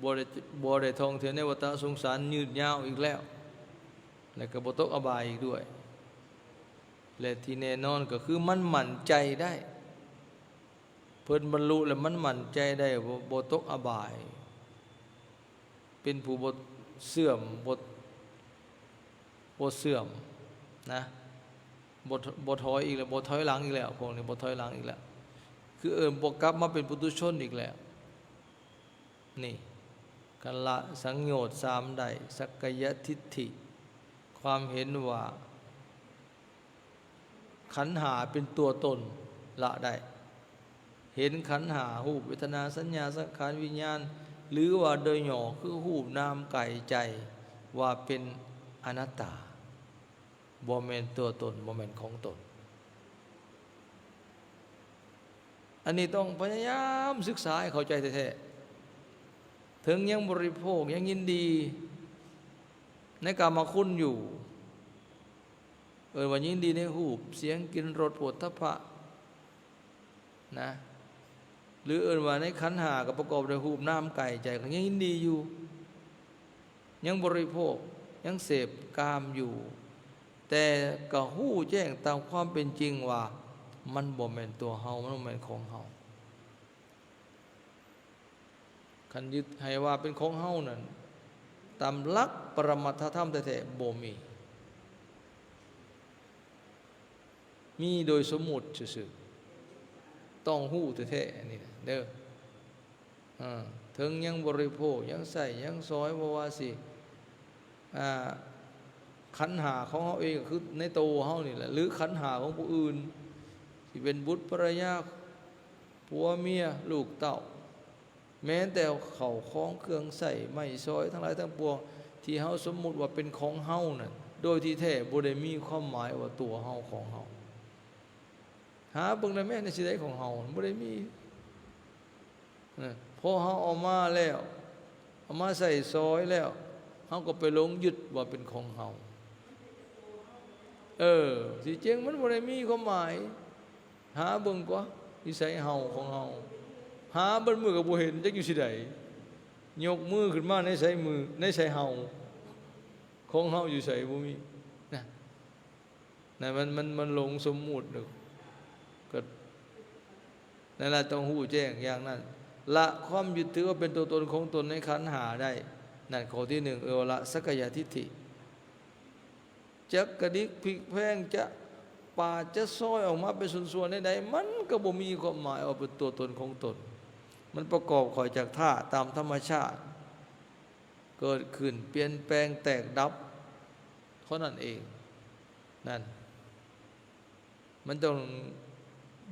ບໍ່ໄດ້ ບໍ່ໄດ້ທ່ອງທ່ຽວໃນວັດຕະສົງສານຍືດຍາວອີກແລ້ວ ແລະກໍບໍ່ຕົກອະບາຍອີກດ້ວຍ ແລະທີ່ແນ່ນອນກໍຄືມັນໝັ້ນໃຈໄດ້ ເພິ່ນບັນລຸແລ້ວມັນໝັ້ນໃຈໄດ້ ບໍ່ ບໍ່ຕົກອະບາຍ ເປັນຜູ້ບໍ່ເສື່ອມ ບໍ່ ບໍ່ເສື່ອມນະ ບໍ່ ບໍ່ຖອຍອີກແລ້ວ ບໍ່ຖອຍຫຼັງອີກແລ້ວ ພວກນີ້ບໍ່ຖອຍຫຼັງອີກແລ້ວ ຄືເອີ້ນບໍ່ກັບມາເປັນປຸຖຸຊົນອີກແລ້ວ. ນີ້ ຄັນລະສັງໂຍດສາມໄດ້ ສັກກາຍະທິດຖິ ຄວາມເຫັນວ່າ ຂັนธ์ห้า เป็นตัวตน ละได้ เห็นขันธ์ห้า รูป เวทนา สัญญา สังขาร วิญญาณ หรือว่าโดยย่อคือรูป นาม กาย ใจ ว่าเป็นอนัตตา บ่แม่นตัวตน บ่แม่นของตน อันนี้ต้องพยายามศึกษาให้เข้าใจแท้ๆ ถึงยังบริโภค ยังยินดีในกามคุณอยู่ เอิ้นว่ายินดีในรูป เสียง กลิ่น รส โผฏฐัพพะ นะ หรือเอิ้นว่าในขันธ์ห้าก็ประกอบด้วยรูป นาม กาย ใจ ก็ยังยินดีอยู่ ยังบริโภค ยังเสพกามอยู่ แต่ก็รู้แจ้งตามความเป็นจริงว่ามันบ่แม่นตัวเฮา มันบ่แม่นของเฮา คันยึดให้ว่าเป็นของเฮานั่น ตามหลักปรมัตถธรรมแท้ๆ บ่มี มีโดยสมมุติซื่อๆ ต้องรู้แท้ๆ อันนี้นะเด้อ เออ ถึงยังบริโภค ยังใช้ ยังสอย บ่ว่าสิ อ่า ขันธ์ห้าของเฮาเอง ก็คือในโตเฮานี่แหละ หรือขันธ์ห้าของผู้อื่น สิเป็นบุตรภรรยา ผัวเมีย ลูกเต้า แม้แต่เข้าของเครื่องใช้ ไม้สอย ทั้งหลายทั้งปวง ที่เฮาสมมุติว่าเป็นของเฮานั่น โดยที่แท้บ่ได้มีความหมายว่าตัวเฮา ของเฮา หาเบิ่งได้แม่นในสิได้ของเฮา บ่ได้มี เออ พอเฮาเอามาแล้ว เอามาใช้สอยแล้ว เฮาก็ไปหลงยึดว่าเป็นของเฮา เออ ที่จริงมันบ่ได้มีความหมาย หาเบิ่งกว่า อยู่ไสเฮาของเฮา หาเบิดมื้อก็บ่เห็น จักอยู่สิใด ยกมือขึ้นมา ในไสมือ ในไสเฮา ของเฮาอยู่ไส บ่มี นะ นั่นมัน มัน มันหลงสมมุติเด้อ ก็นั่นล่ะ ต้องรู้แจ้งอย่างนั้น ละความยึดถือว่าเป็นตัวตนของตนในขันธ์ห้าได้ นั่นข้อที่หนึ่ง เอิ้นว่าละสักกายทิฏฐิ จักกระดิกพลิกแพลง จะปาด จะซอยออกมาเป็นส่วนๆ ใดๆ มันก็บ่มีความหมายว่าเป็นตัวตนของตน มันประกอบข้อยจากธาตุตามธรรมชาติ เกิดขึ้น เปลี่ยนแปลง แตกดับ เท่านั้นเอง นั่น มันต้อง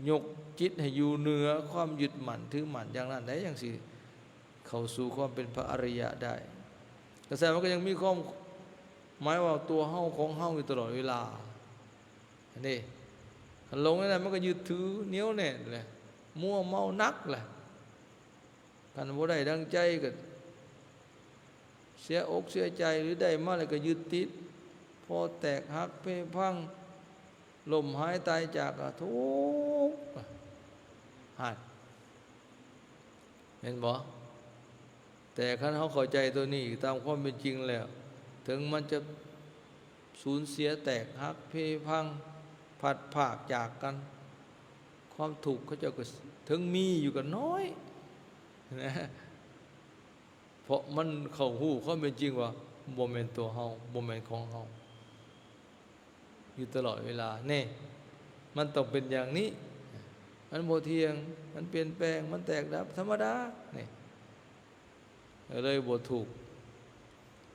ยกจิตให้อยู่เหนือความยึดมั่นถือมั่นอย่างนั้นได้ จั่งสิเข้าสู่ความเป็นพระอริยะได้ กระแสมันก็ยังมีความหมายว่าตัวเฮาของเฮาอยู่ตลอดเวลา อันนี้ คันหลงในนั้นมันก็ยึดถือเหนียวแน่นแหละ มัวเมาหนักแหละ ຄັນບໍ່ໄດ້ດັ່ງໃຈກໍເສຍອົກເສຍໃຈ ຫຼືໄດ້ມາແລ້ວກໍຍຶດຕິດ, ພໍແຕກຫັກເພພັງ ລົ້ມຫາຍຕາຍຈາກກໍທຸກ. ຫັ້ນ ເຫັນບໍ່? ແຕ່ຄັນເຮົາເຂົ້າໃຈຕົວນີ້ຕາມຄວາມເປັນຈິງແລ້ວ, ເຖິງມັນຈະສູນເສຍແຕກຫັກເພພັງ ພັດພາກຈາກກັນ, ຄວາມທຸກເຂົາເຈົ້າກໍເຖິງມີຢູ່ກໍນ້ອຍນະ, ເພາະມັນເຂົ້າຮູ້ຄວາມເປັນຈິງວ່າບໍ່ແມ່ນຕົວເຮົາ, ບໍ່ແມ່ນຂອງເຮົາ ຢູ່ຕະຫຼອດເວລາ. ແນ່ ມັນຕ້ອງເປັນຢ່າງນີ້, ມັນບໍ່ທ່ຽງ, ມັນປ່ຽນແປງ, ມັນແຕກດັບທຳມະດາ. ນີ້ ເລີຍບໍ່ທຸກ,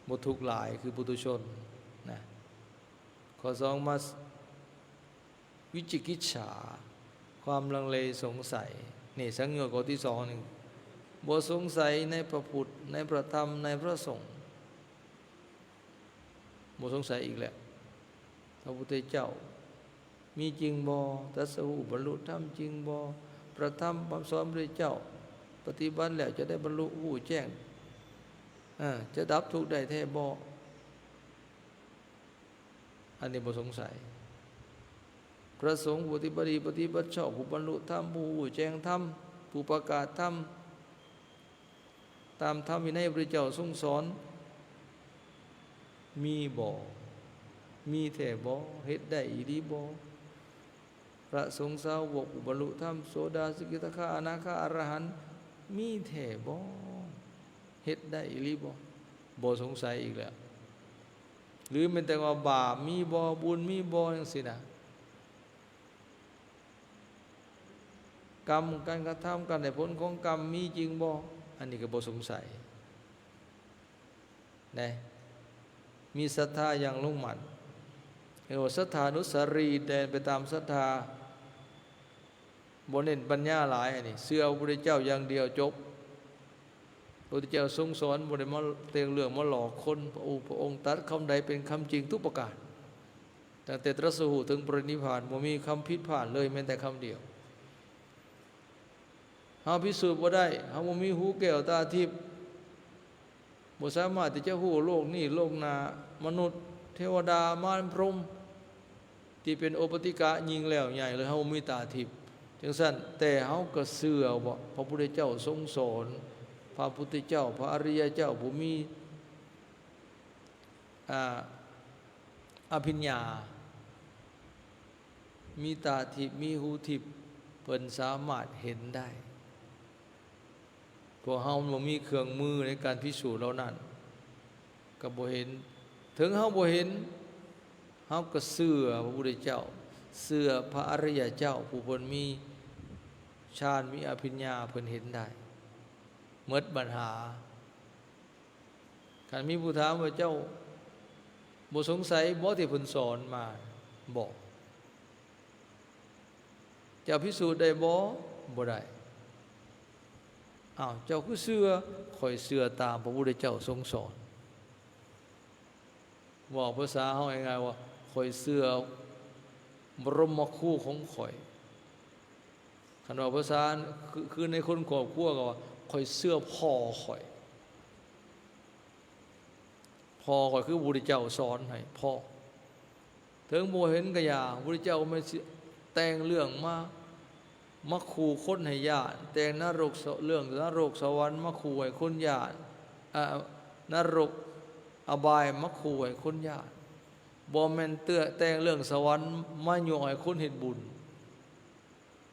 ບໍ່ທຸກຫຼາຍຄືປຸຖຸຊົນນະ. ຂໍ້ສອງມາ ວິຈິກິດສາ, ຄວາມລັງເລສົງໄສ. ນີ້ ສັງໂຍດຂໍ້ທີສອງນີ້ ບໍ່ສົງໄສໃນພະພຸດ, ໃນພະທຳ, ໃນພະສົງ. ບໍ່ສົງໄສອີກແລ້ວ, ພະພຸດທະເຈົ້າມີຈິງບໍ່? ຕັດສະຮູ້ບັນລຸທຳຈິງບໍ່? ພະທຳຄຳສອນພະພຸດທະເຈົ້າ ປະຕິບັດແລ້ວຈະໄດ້ບັນລຸຮູ້ແຈ້ງ, ເອີ ຈະດັບທຸກໄດ້ແທ້ບໍ່? ອັນນີ້ບໍ່ສົງໄສ. ພະສົງຜູ້ປະຕິບັດດີ ປະຕິບັດຊອບ, ຜູ້ບັນລຸທຳ, ຜູ້ຮູ້ແຈ້ງທຳ, ຜູ້ປະກາດທຳ ຕາມທຳວິໄນພະພຸດທະເຈົ້າຊົງສອນ ມີບໍ່? ມີແທ້ບໍ່? ເຮັດໄດ້ອີ່ຫຼີບໍ່? ພະສົງສາວົກຜູ້ບັນລຸທຳ ໂສດາ ສະກິທາຄາ ອະນາຄາ ອະລະຫັນ ມີແທ້ບໍ່? ເຮັດໄດ້ອີ່ຫຼີບໍ່? ບໍ່ສົງໄສອີກແລ້ວ. ຫຼືແມ່ນແຕ່ວ່າບາບມີບໍ່? ບຸນມີບໍ່? ຈັ່ງຊີ້ນະ. ກຳ ການກະທຳ ການໄດ້ຜົນຂອງກຳມີຈິງບໍ່? ອັນນີ້ກໍບໍ່ສົງໄສນະ. ມີສັດທາຢ່າງລົງໝັ້ນ, ເອີ້ນວ່າສັດທານຸດສາຣີ, ແລ່ນໄປຕາມສັດທາ, ບໍ່ເນັ້ນປັນຍາຫຼາຍ. ອັນນີ້ເຊື່ອພະພຸດທະເຈົ້າຢ່າງດຽວ, ຈົບ. ພະພຸດທະເຈົ້າຊົງສອນ, ບໍ່ໄດ້ມາແຕ່ງເລື່ອງມາຫຼອກຄົນ. ພະອົງ, ພະອົງຕັດຄຳໃດເປັນຄຳຈິງທຸກປະການ. ຕັ້ງແຕ່ຕະລັດສະຮູ້ເຖິງປະລິນິບພານ ບໍ່ມີຄຳຜິດພາດເລີຍແມ້ແຕ່ຄຳດຽວ. ເຮົາພິສູດບໍ່ໄດ້, ເຮົາບໍ່ມີຫູແກ້ວຕາທິບ, ບໍ່ສາມາດທີ່ຈະຮູ້ໂລກນີ້ໂລກໜ້າ, ມະນຸດ, ເທວະດາ, ມານ, ພົມ ທີ່ເປັນໂອປະຕິກະຍິ່ງແລ້ວໃຫຍ່ເລີຍ, ເຮົາບໍ່ມີຕາທິບ. ຈັ່ງຊັ້ນ, ແຕ່ເຮົາກໍເຊື່ອວ່າພະພຸດທະເຈົ້າຊົງສອນ, ພະພຸດທະເຈົ້າ, ພະອະລິຍະເຈົ້າຜູ້ມີ ອາ ອະພິນຍາ, ມີຕາທິບ, ມີຫູທິບ, ເພິ່ນສາມາດເຫັນໄດ້. ພວກເຮົາບໍ່ມີເຄື່ອງມືໃນການພິສູດເຫຼົ່ານັ້ນ, ກໍບໍ່ເຫັນ. ເຖິງເຮົາບໍ່ເຫັນ, ເຮົາກໍເຊື່ອພະພຸດທະເຈົ້າ, ເຊື່ອພະອະລິຍະເຈົ້າ, ຜູ້ເພິ່ນມີຊານ, ມີອະພິນຍາ, ເພິ່ນເຫັນໄດ້. ໝົດບັນຫາ. ຄັນມີຜູ້ຖາມວ່າ ເຈົ້າບໍ່ສົງໄສບໍທີ່ເພິ່ນສອນມາ? ບໍ່. ເຈົ້າພິສູດໄດ້ບໍ? ບໍ່ໄດ້. ອ້າວ, ເຈົ້າຄືເຊື່ອ? ຂ້ອຍເຊື່ອຕາມພະພຸດທະເຈົ້າຊົງສອນ. ເວົ້າພາສາເຮົາງ່າຍໆວ່າ ຂ້ອຍເຊື່ອບໍລົມມະຄູຂອງຂ້ອຍ. ຄັນເວົ້າພາສາ ຄື ຄືໃນຄົນຄອບຄົວກໍວ່າ ຂ້ອຍເຊື່ອພໍ່ຂ້ອຍ. ພໍ່ຂ້ອຍຄືພະພຸດທະເຈົ້າສອນໃຫ້ພໍ່. ເຖິງບໍ່ເຫັນກະຢ່າ, ພະພຸດທະເຈົ້າແມ່ນຊິແຕ່ງເລື່ອງມາ ມາຂູ່ຄົນໃຫ້ຢ້ານ, ແຕ່ງນະລົກສະ ເລື່ອງນະລົກສະຫວັນມາຂູ່ໃຫ້ຄົນຢ້ານ, ອາ ນະລົກອະບາຍມາຂູ່ໃຫ້ຄົນຢ້ານ. ບໍ່ແມ່ນເຕືອ ແຕ່ງເລື່ອງສະຫວັນມາຍົວະໃຫ້ຄົນເຮັດບຸນ.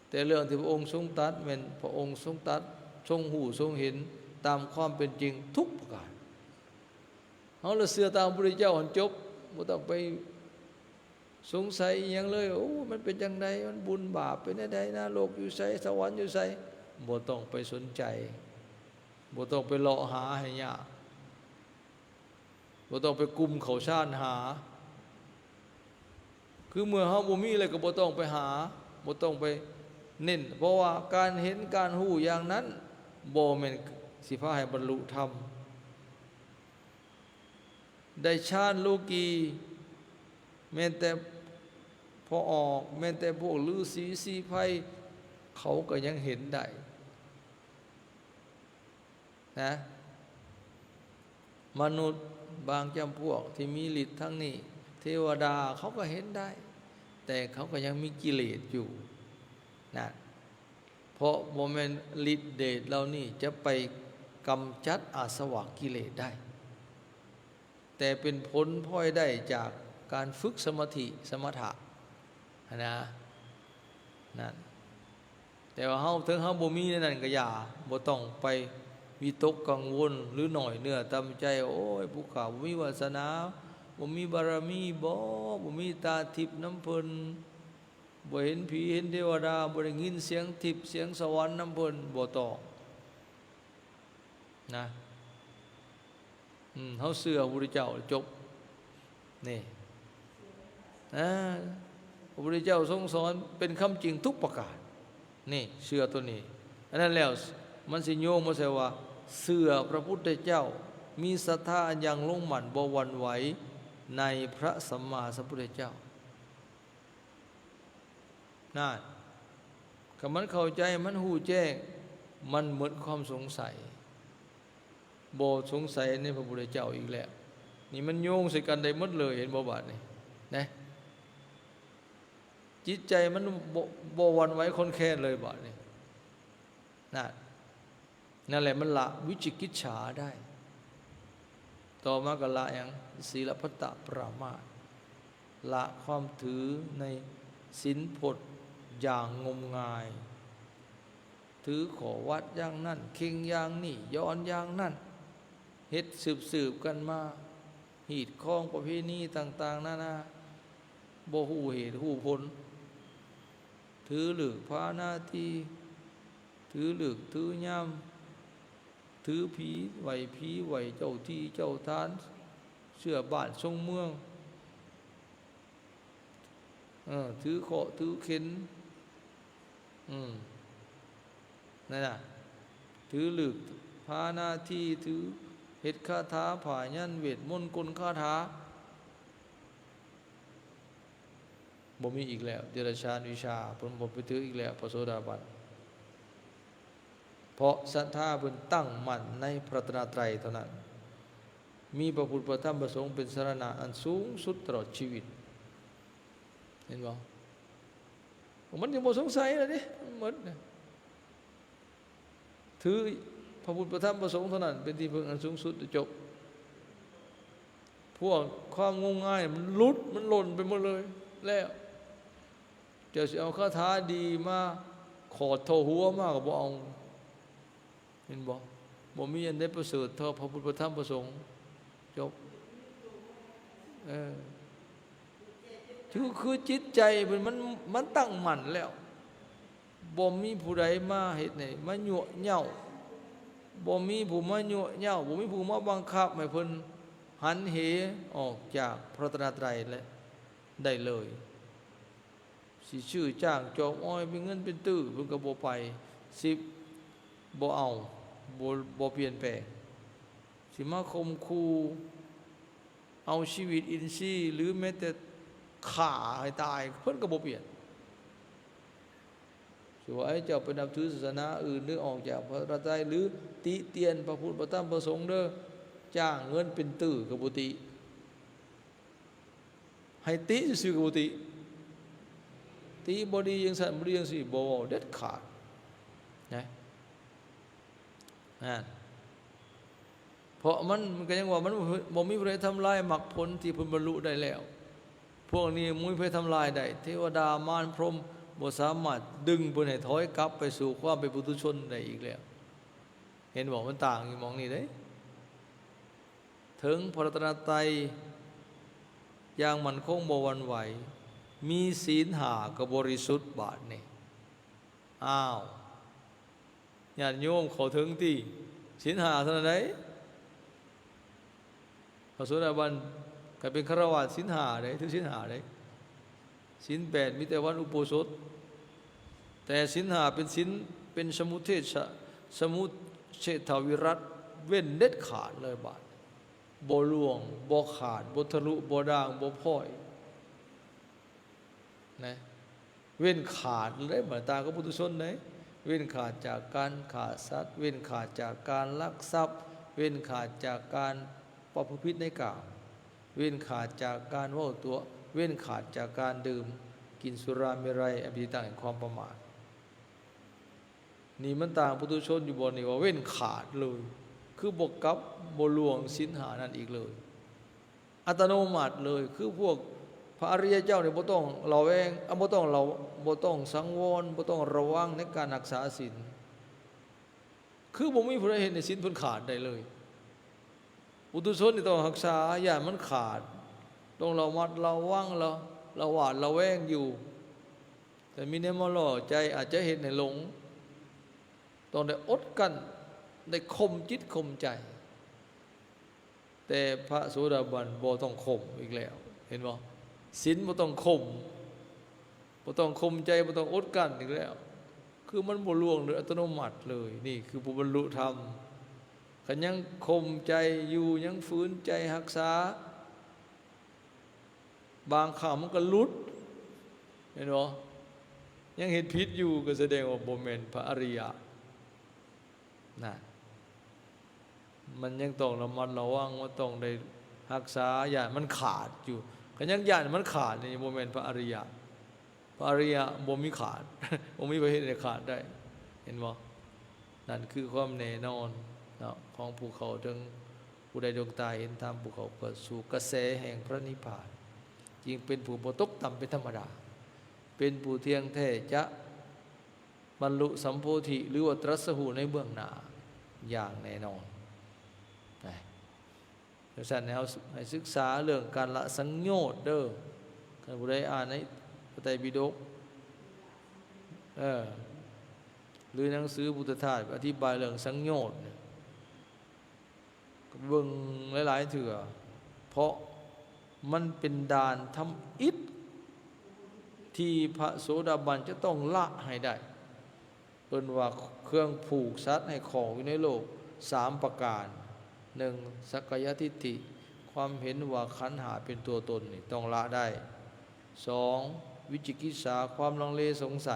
ແຕ່ເລື່ອງທີ່ພະອົງຊົງຕັດແມ່ນພະອົງຊົງຕັດ, ຊົງຮູ້, ຊົງເຫັນຕາມຄວາມເປັນຈິງທຸກປະການ. ເຮົາລະເຊື່ອຕາມພະພຸດທະເຈົ້າຫັ້ນຈົບ, ບໍ່ຕ້ອງໄປສົງໄສອີ່ຫຍັງເລີຍ. ໂອ້ ມັນເປັນຈັ່ງໃດ? ມັນບຸນບາບເປັນແນວໃດ? ນະລົກຢູ່ໃສ? ສະຫວັນຢູ່ໃສ? ບໍ່ຕ້ອງໄປສົນໃຈ, ບໍ່ຕ້ອງໄປເລາະຫາໃຫ້ຍາກ. ບໍ່ຕ້ອງໄປກຸມເຂົ້າຊານຫາ. ຄືເມື່ອເຮົາບໍ່ມີແລ້ວກໍບໍ່ຕ້ອງໄປຫາ, ບໍ່ຕ້ອງໄປເນັ້ນ, ເພາະວ່າການເຫັນ, ການຮູ້ຢ່າງນັ້ນ ບໍ່ແມ່ນຊິພາໃຫ້ບັນລຸທຳ. ໄດ້ຊານໂລກີ ແມ່ນແຕ່ພໍ່ອອກ, ແມ່ນແຕ່ພວກລືສີສີໄພ ເຂົາກໍຍັງເຫັນໄດ້. ນະ ມະນຸດບາງຈຳພວກທີ່ມີລິດທາງນີ້ ເທວະດາເຂົາກໍເຫັນໄດ້ ແຕ່ເຂົາກໍຍັງມີກິເລດຢູ່ນະ ເພາະບໍ່ແມ່ນລິດເດດເຫຼົ່ານີ້ຈະໄປກຳຈັດອາສະວະກິເລດໄດ້ ແຕ່ເປັນຜົນພອຍໄດ້ຈາກການຝຶກສະມາທິ ສະມະຖະຫັ້ນນະ ນັ້ນ. ແຕ່ວ່າເຮົາ ເຖິງເຮົາບໍ່ມີໃນນັ້ນກໍຢ່າ ບໍ່ຕ້ອງໄປວິຕົກກັງວົນ ຫຼື ນ້ອຍເນື້ອຕ່ຳໃຈ ໂອ້ຍ ຜູ້ຂ້າບໍ່ມີວາສະໜາ ບໍ່ມີບາລະມີບໍ ບໍ່ມີຕາທິບນຳເພິ່ນ ບໍ່ເຫັນຜີເຫັນເທວະດາ ບໍ່ໄດ້ຍິນສຽງທິບສຽງສະຫວັນນຳເພິ່ນ ບໍ່ຕ້ອງ ນະ ອືມ ເຮົາເຊື່ອພະພຸດທະເຈົ້າ ຈົບ ນີ້ ອາ ພະພຸດທະເຈົ້າຊົງສອນເປັນຄຳຈິງທຸກປະການ ນີ້ ເຊື່ອໂຕນີ້ ອັນນັ້ນແລ້ວ ມັນຊິໂຍງມາໃສ່ວ່າ ເຊື່ອພະພຸດທະເຈົ້າ ມີສັດທາອັນຢ່າງລົງໝັ້ນ ບໍ່ຫວັ່ນໄຫວໃນພະສຳມາສຳພຸດທະເຈົ້າ. ນັ້ນ ຄັນມັນເຂົ້າໃຈ ມັນຮູ້ແຈ້ງ ມັນໝົດຄວາມສົງໄສ ບໍ່ສົງໄສໃນພະພຸດທະເຈົ້າອີກແລ້ວ. ນີ້ມັນໂຍງໃສ່ກັນໄດ້ໝົດເລີຍ ເຫັນບໍ່ບາດນີ້ ນະ? ຈິດໃຈມັນບໍ່ ບໍ່ຫວັ່ນໄຫວຄອນແຄນເລີຍບາດນີ້ ນັ້ນ. ນັ້ນແຫຼະ ມັນລະວິຈິກິດສາໄດ້. ຕໍ່ມາກໍລະຫຍັງ? ສີລະພັດຕະປະມາດ ລະຄວາມຖືໃນສິນພົດຢ່າງງົມງາຍ ຖືຂໍ້ວັດຢ່າງນັ້ນ ເຄັ່ງຢ່າງນີ້ ຍ້ອນຢ່າງນັ້ນ ເຮັດສືບໆກັນມາ ຮີດຄອງປະເພນີຕ່າງໆນານາ ບໍ່ຮູ້ເຫດຮູ້ຜົນ ຖືເລີກພານາທີ ຖືເລີກຖືຍາມ ຖືຜີ ໄຫວ້ຜີ ໄຫວ້ເຈົ້າທີ່ເຈົ້າທານ ເຊື່ອບ້ານຊົງເມືອງ ເອີ ຖືເຄາະຖືເຂັນ ອືມ ນັ້ນນະ ຖືເລີກພານາທີ ຖືເຮັດຄາຖາ ຜ້າຍັນ ເວດມົນ ກົນຄາຖາ ບໍ່ມີອີກແລ້ວ ເດຍລະສານວິຊາ ເພິ່ນບໍ່ໄປຖືອີກແລ້ວ ພະໂສດາບັນ ເພາະສັດທາເພິ່ນຕັ້ງໝັ້ນໃນພະລັດຕະນະໄຕເທົ່ານັ້ນ ມີພະພຸດ ພະທຳ ພະສົງເປັນສະລະນະອັນສູງສຸດຕະຫຼອດຊີວິດ ເຫັນບໍ່? ມັນຈຶ່ງບໍ່ສົງໄສແລ້ວເດ້ ມັນໝົດນະ ຖືພະພຸດ ພະທຳ ພະສົງເທົ່ານັ້ນເປັນທີ່ເພິ່ງອັນສູງສຸດ ຈົບ. ພວກຄວາມງົມງາຍມັນຫຼຸດ ມັນຫຼົ່ນໄປໝົດເລີຍ ແລ້ວເຈົ້າຊິເອົາຄາຖາດີມາຂອດເທົ່າຫົວມາກໍບໍ່ເອົາ ເຫັນບໍ່? ບໍ່ມີອັນໃດປະເສີດເທົ່າພະພຸດ ພະທຳ ພະສົງ ຈົບ. ເອີ ຄື ຄືຈິດໃຈເພິ່ນ ມັນ ມັນຕັ້ງໝັ້ນແລ້ວ ບໍ່ມີຜູ້ໃດມາເຮັດໃຫ້ ມາຍົວະເຍົາ ບໍ່ມີຜູ້ມາຍົວະເຍົາ ບໍ່ມີຜູ້ມາບັງຄັບໃຫ້ເພິ່ນຫັນເຫອອກຈາກພະລັດຕະນະໄຕ ແລະ ໄດ້ເລີຍ. ຊິຊື້ຈ້າງຈອບອອຍເປັນເງິນເປັນຕື້ ເພິ່ນກໍບໍ່ໄປ ຊິບໍ່ເອົາ ບໍ່ ບໍ່ປ່ຽນແປງ ຊິມາຂົ່ມຂູ່ເອົາຊີວິດອິນຊີ ຫຼື ແມ້ແຕ່ຂ້າໃຫ້ຕາຍ ເພິ່ນກໍບໍ່ປ່ຽນ. ຊິວ່າ ເຈົ້າໄປນັບຖືສາສະໜາອື່ນ ຫຼື ອອກຈາກພະລັດຕະນະໄຕ ຫຼື ຕິຕຽນພະພຸດ ພະທຳ ພະສົງເດີ ຈ້າງເງິນເປັນຕື້ກໍບໍ່ຕິ. ໃຫ້ຕິຊື່ໆກໍບໍ່ຕິ ຕິບໍ່ດີຈັ່ງຊັ້ນ ບໍ່ດີຈັ່ງຊີ້ ບໍ່ເວົ້າເດັດຂາດນະ ນັ້ນ. ເພາະມັນ ມັນກໍຍັງວ່າ ມັນບໍ່ ບໍ່ມີຜູ້ໃດທຳລາຍມັກຜົນທີ່ເພິ່ນບັນລຸໄດ້ແລ້ວ. ພວກນີ້ບໍ່ມີໃຜທຳລາຍໄດ້ ເທວະດາ ມານ ພົມ ບໍ່ສາມາດດຶງເພິ່ນໃຫ້ຖອຍກັບໄປສູ່ຄວາມເປັນປຸຖຸຊົນໄດ້ອີກແລ້ວ. ເຫັນບໍ່? ມັນຕ່າງຢູ່ໝ່ອງນີ້ເດ້. ເຖິງພະລັດຕະນະໄຕຢ່າງໝັ້ນຄົງບໍ່ຫວັ່ນໄຫວ, ມີສິນຫ້າກໍບໍລິສຸດບາດນີ້. ອ້າວ ຍາດໂຍມເຂົ້າເຖິງຕິ? ສິນຫ້າເທົ່ານັ້ນໃດ. ພະໂສດາບັນກໍເປັນຄາລະວາດສິນຫ້າເດ້, ຖືສິນຫ້າເດ້. ສິນແປດມີແຕ່ວັນອຸໂບສົດ, ແຕ່ສິນຫ້າເປັນສິນ ເປັນສະມຸເທສະ ສະມຸເສດຖະວິລັດ, ເວັ້ນເດັດຂາດເລີຍບາດ. ບໍ່ລ່ວງ, ບໍ່ຂາດ, ບໍ່ທະລຸ, ບໍ່ດ່າງ, ບໍ່ພ້ອຍ ນະ. ເວັ້ນຂາດເລີຍບາດ, ຕ່າງກັບປຸຖຸຊົນເດ້. ເວັ້ນຂາດຈາກການຂ້າສັດ, ເວັ້ນຂາດຈາກການລັກຊັບ, ເວັ້ນຂາດຈາກການປະພຶດຜິດໃນກາມ, ເວັ້ນຂາດຈາກການເວົ້າຕົວະ, ເວັ້ນຂາດຈາກການດື່ມກິນສຸລາເມໄຣ ອັນເປັນທີ່ຕັ້ງແຫ່ງຄວາມປະໝາດ. ນີ້ມັນຕ່າງປຸຖຸຊົນຢູ່ບ່ອນນີ້ວ່າເວັ້ນຂາດເລີຍ, ຄືບໍ່ກັບບໍ່ລ່ວງສິນຫ້ານັ້ນອີກເລີຍ. ອັດຕະໂນມັດເລີຍ, ຄືພວກພະອະລິຍະເຈົ້ານີ້ບໍ່ຕ້ອງລະແວງ, ອາ, ບໍ່ຕ້ອງລະ, ບໍ່ຕ້ອງສັງວອນ, ບໍ່ຕ້ອງລະວັງໃນການຮັກສາສິນ, ຄືບໍ່ມີຜູ້ໃດເຮັດໃຫ້ສິນເພິ່ນຂາດໄດ້ເລີຍ. ປຸຖຸຊົນນີ້ຕ້ອງຮັກສາ, ຢ້ານມັນຂາດ, ຕ້ອງລະມັດລະວັງ, ລະ, ລະຫວາດລະແວງຢູ່, ແຕ່ມີແນວມາຫຼໍ່ໃຈ ອາດຈະເຮັດໃຫ້ຫຼົງ, ຕ້ອງໄດ້ອົດກັ້ນ, ໄດ້ຂົ່ມຈິດຂົ່ມໃຈ. ແຕ່ພະໂສດາບັນບໍ່ຕ້ອງຂົ່ມອີກແລ້ວ, ເຫັນບໍ່? ສິນບໍ່ຕ້ອງຂົ່ມ, ບໍ່ຕ້ອງຂົ່ມໃຈ, ບໍ່ຕ້ອງອົດກັ້ນອີກແລ້ວ, ຄືມັນບໍ່ລ່ວງໂດຍອັດຕະໂນມັດເລີຍ. ນີ້ຄືຜູ້ບັນລຸທຳ. ຄັນຍັງຂົ່ມໃຈຢູ່, ຍັງຝືນໃຈຮັກສາ, ບາງຄັ້ງມັນກໍຫຼຸດ, ເຫັນບໍ່? ຍັງເຮັດຜິດຢູ່, ກໍສະແດງວ່າບໍ່ແມ່ນພະອະລິຍະ. ນະ ມັນຍັງຕ້ອງລະມັດລະວັງ, ມັນຕ້ອງໄດ້ຮັກສາ, ຢ້ານມັນຂາດຢູ່. ຄັນຍັງຢ້ານມັນຂາດນີ້ ບໍ່ແມ່ນພະອະລິຍະ. ພະອະລິຍະບໍ່ມີຂາດ, ບໍ່ມີໃຜເຮັດໃຫ້ຂາດໄດ້, ເຫັນບໍ່? ນັ້ນຄືຄວາມແນ່ນອນເນາະ ຂອງຜູ້ເຂົ້າເຖິງ, ຜູ້ໃດດວງຕາເຫັນທຳ, ຜູ້ເຂົ້າເກີດສູ່ກະແສແຫ່ງພະນິບພານ, ຈຶ່ງເປັນຜູ້ບໍ່ຕົກຕ່ຳເປັນທຳມະດາ, ເປັນຜູ້ທ່ຽງແທ້ຈະ ບັນລຸສຳໂພທິ ຫຼືວ່າຕຣັດສະຮູ້ໃນເບື້ອງໜ້າຢ່າງແນ່ນອນ. ນະ ຈັ່ງຊັ້ນແລ້ວ ໃຫ້ສຶກສາເລື່ອງການລະສັງໂຍດເດີ້. ຄັນຜູ້ໃດອ່ານໃນພະໄຕປິດົກ ເອີ ຫຼືໜັງສືພຸດທະທາດອະທິບາຍເລື່ອງສັງໂຍດນີ້ ເບິ່ງຫຼາຍໆເທື່ອ, ເພາະມັນເປັນດ່ານທຳອິດທີ່ພະໂສດາບັນຈະຕ້ອງລະໃຫ້ໄດ້. ເອີ້ນວ່າເຄື່ອງຜູກສັດໃຫ້ຂ້ອງຢູ່ໃນໂລກສາມປະການ, ໜຶ່ງ ສັກກາຍະທິດຖິ, ຄວາມເຫັນວ່າຂັນຫ້າເປັນຕົວຕົນນີ້ຕ້ອງລະໄດ້. ສອງ ວິຈິກິດສາ, ຄວາມລັງເລສົງໄສ.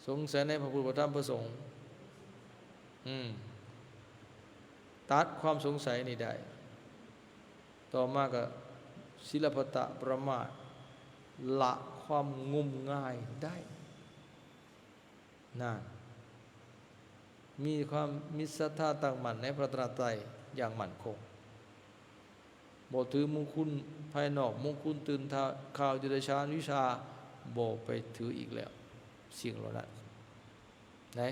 ສົງໄສໃນພະພຸດ ພະທຳ ພະສົງ. ອືມ ຕັດຄວາມສົງໄສນີ້ໄດ້. ຕໍ່ມາກໍສິລະພັດຕະປະມາດ, ລະຄວາມງົມງາຍໄດ້. ນັ້ນ ມີຄວາມມີສັດທາຕັ້ງໝັ້ນໃນພະລັດຕະນະໄຕຢ່າງໝັ້ນຄົງ. ບໍ່ຖືມຸງຄຸນພາຍນອກ, ມຸງຄຸນຕື່ນທ່າ, ຂ່າວ, ດິລະຊານ, ວິຊາ, ບໍ່ໄປຖືອີກແລ້ວ ສິ່ງເຫຼົ່ານັ້ນ. ໃນ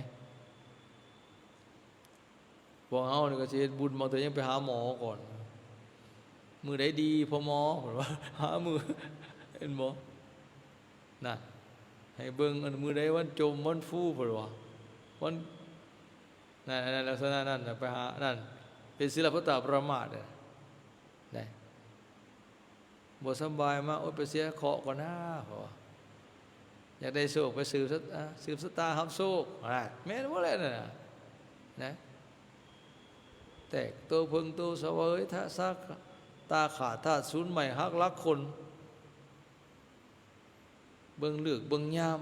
ພວກເຮົານີ້ກໍຊິເຮັດບຸນ, ບາງເທື່ອຍັງໄປຫາໝໍກ່ອນ. ມື້ໃດດີພໍ່ໝໍ? ເພິ່ນວ່າ ຫາມື້, ເຫັນບໍ່? ນະ ໃຫ້ເບິ່ງ ອັນ ມື້ໃດວັນຈົ່ມ ວັນຟູ ເພິ່ນວ່າ ວັນ ນັ້ນ ອັນນັ້ນ ລັກສະນະນັ້ນນະ ໄປຫາ ອັນນັ້ນ ເປັນສິລະພັດຕະປະມາດ ນະ ບໍ່ສະບາຍມາ ໂອ້ຍ ໄປເສຍເຄາະກ່ອນນາ ເພິ່ນວ່າ ຢາກໄດ້ໂຊກ ໄປສືບຊະ ອາ ສືບຊະຕາຮັບໂຊກ ອາ ແມ່ນບໍ່ແຫຼະນັ້ນນະ ນະ ແຕກໂຕເພິ່ງໂຕສະເຫວີຍ ທະສາ ຕາຂາດທາດສູນ ໄມ້ຫັກຫຼັກຄົນ. ເບິ່ງເລີກເບິ່ງຍາມ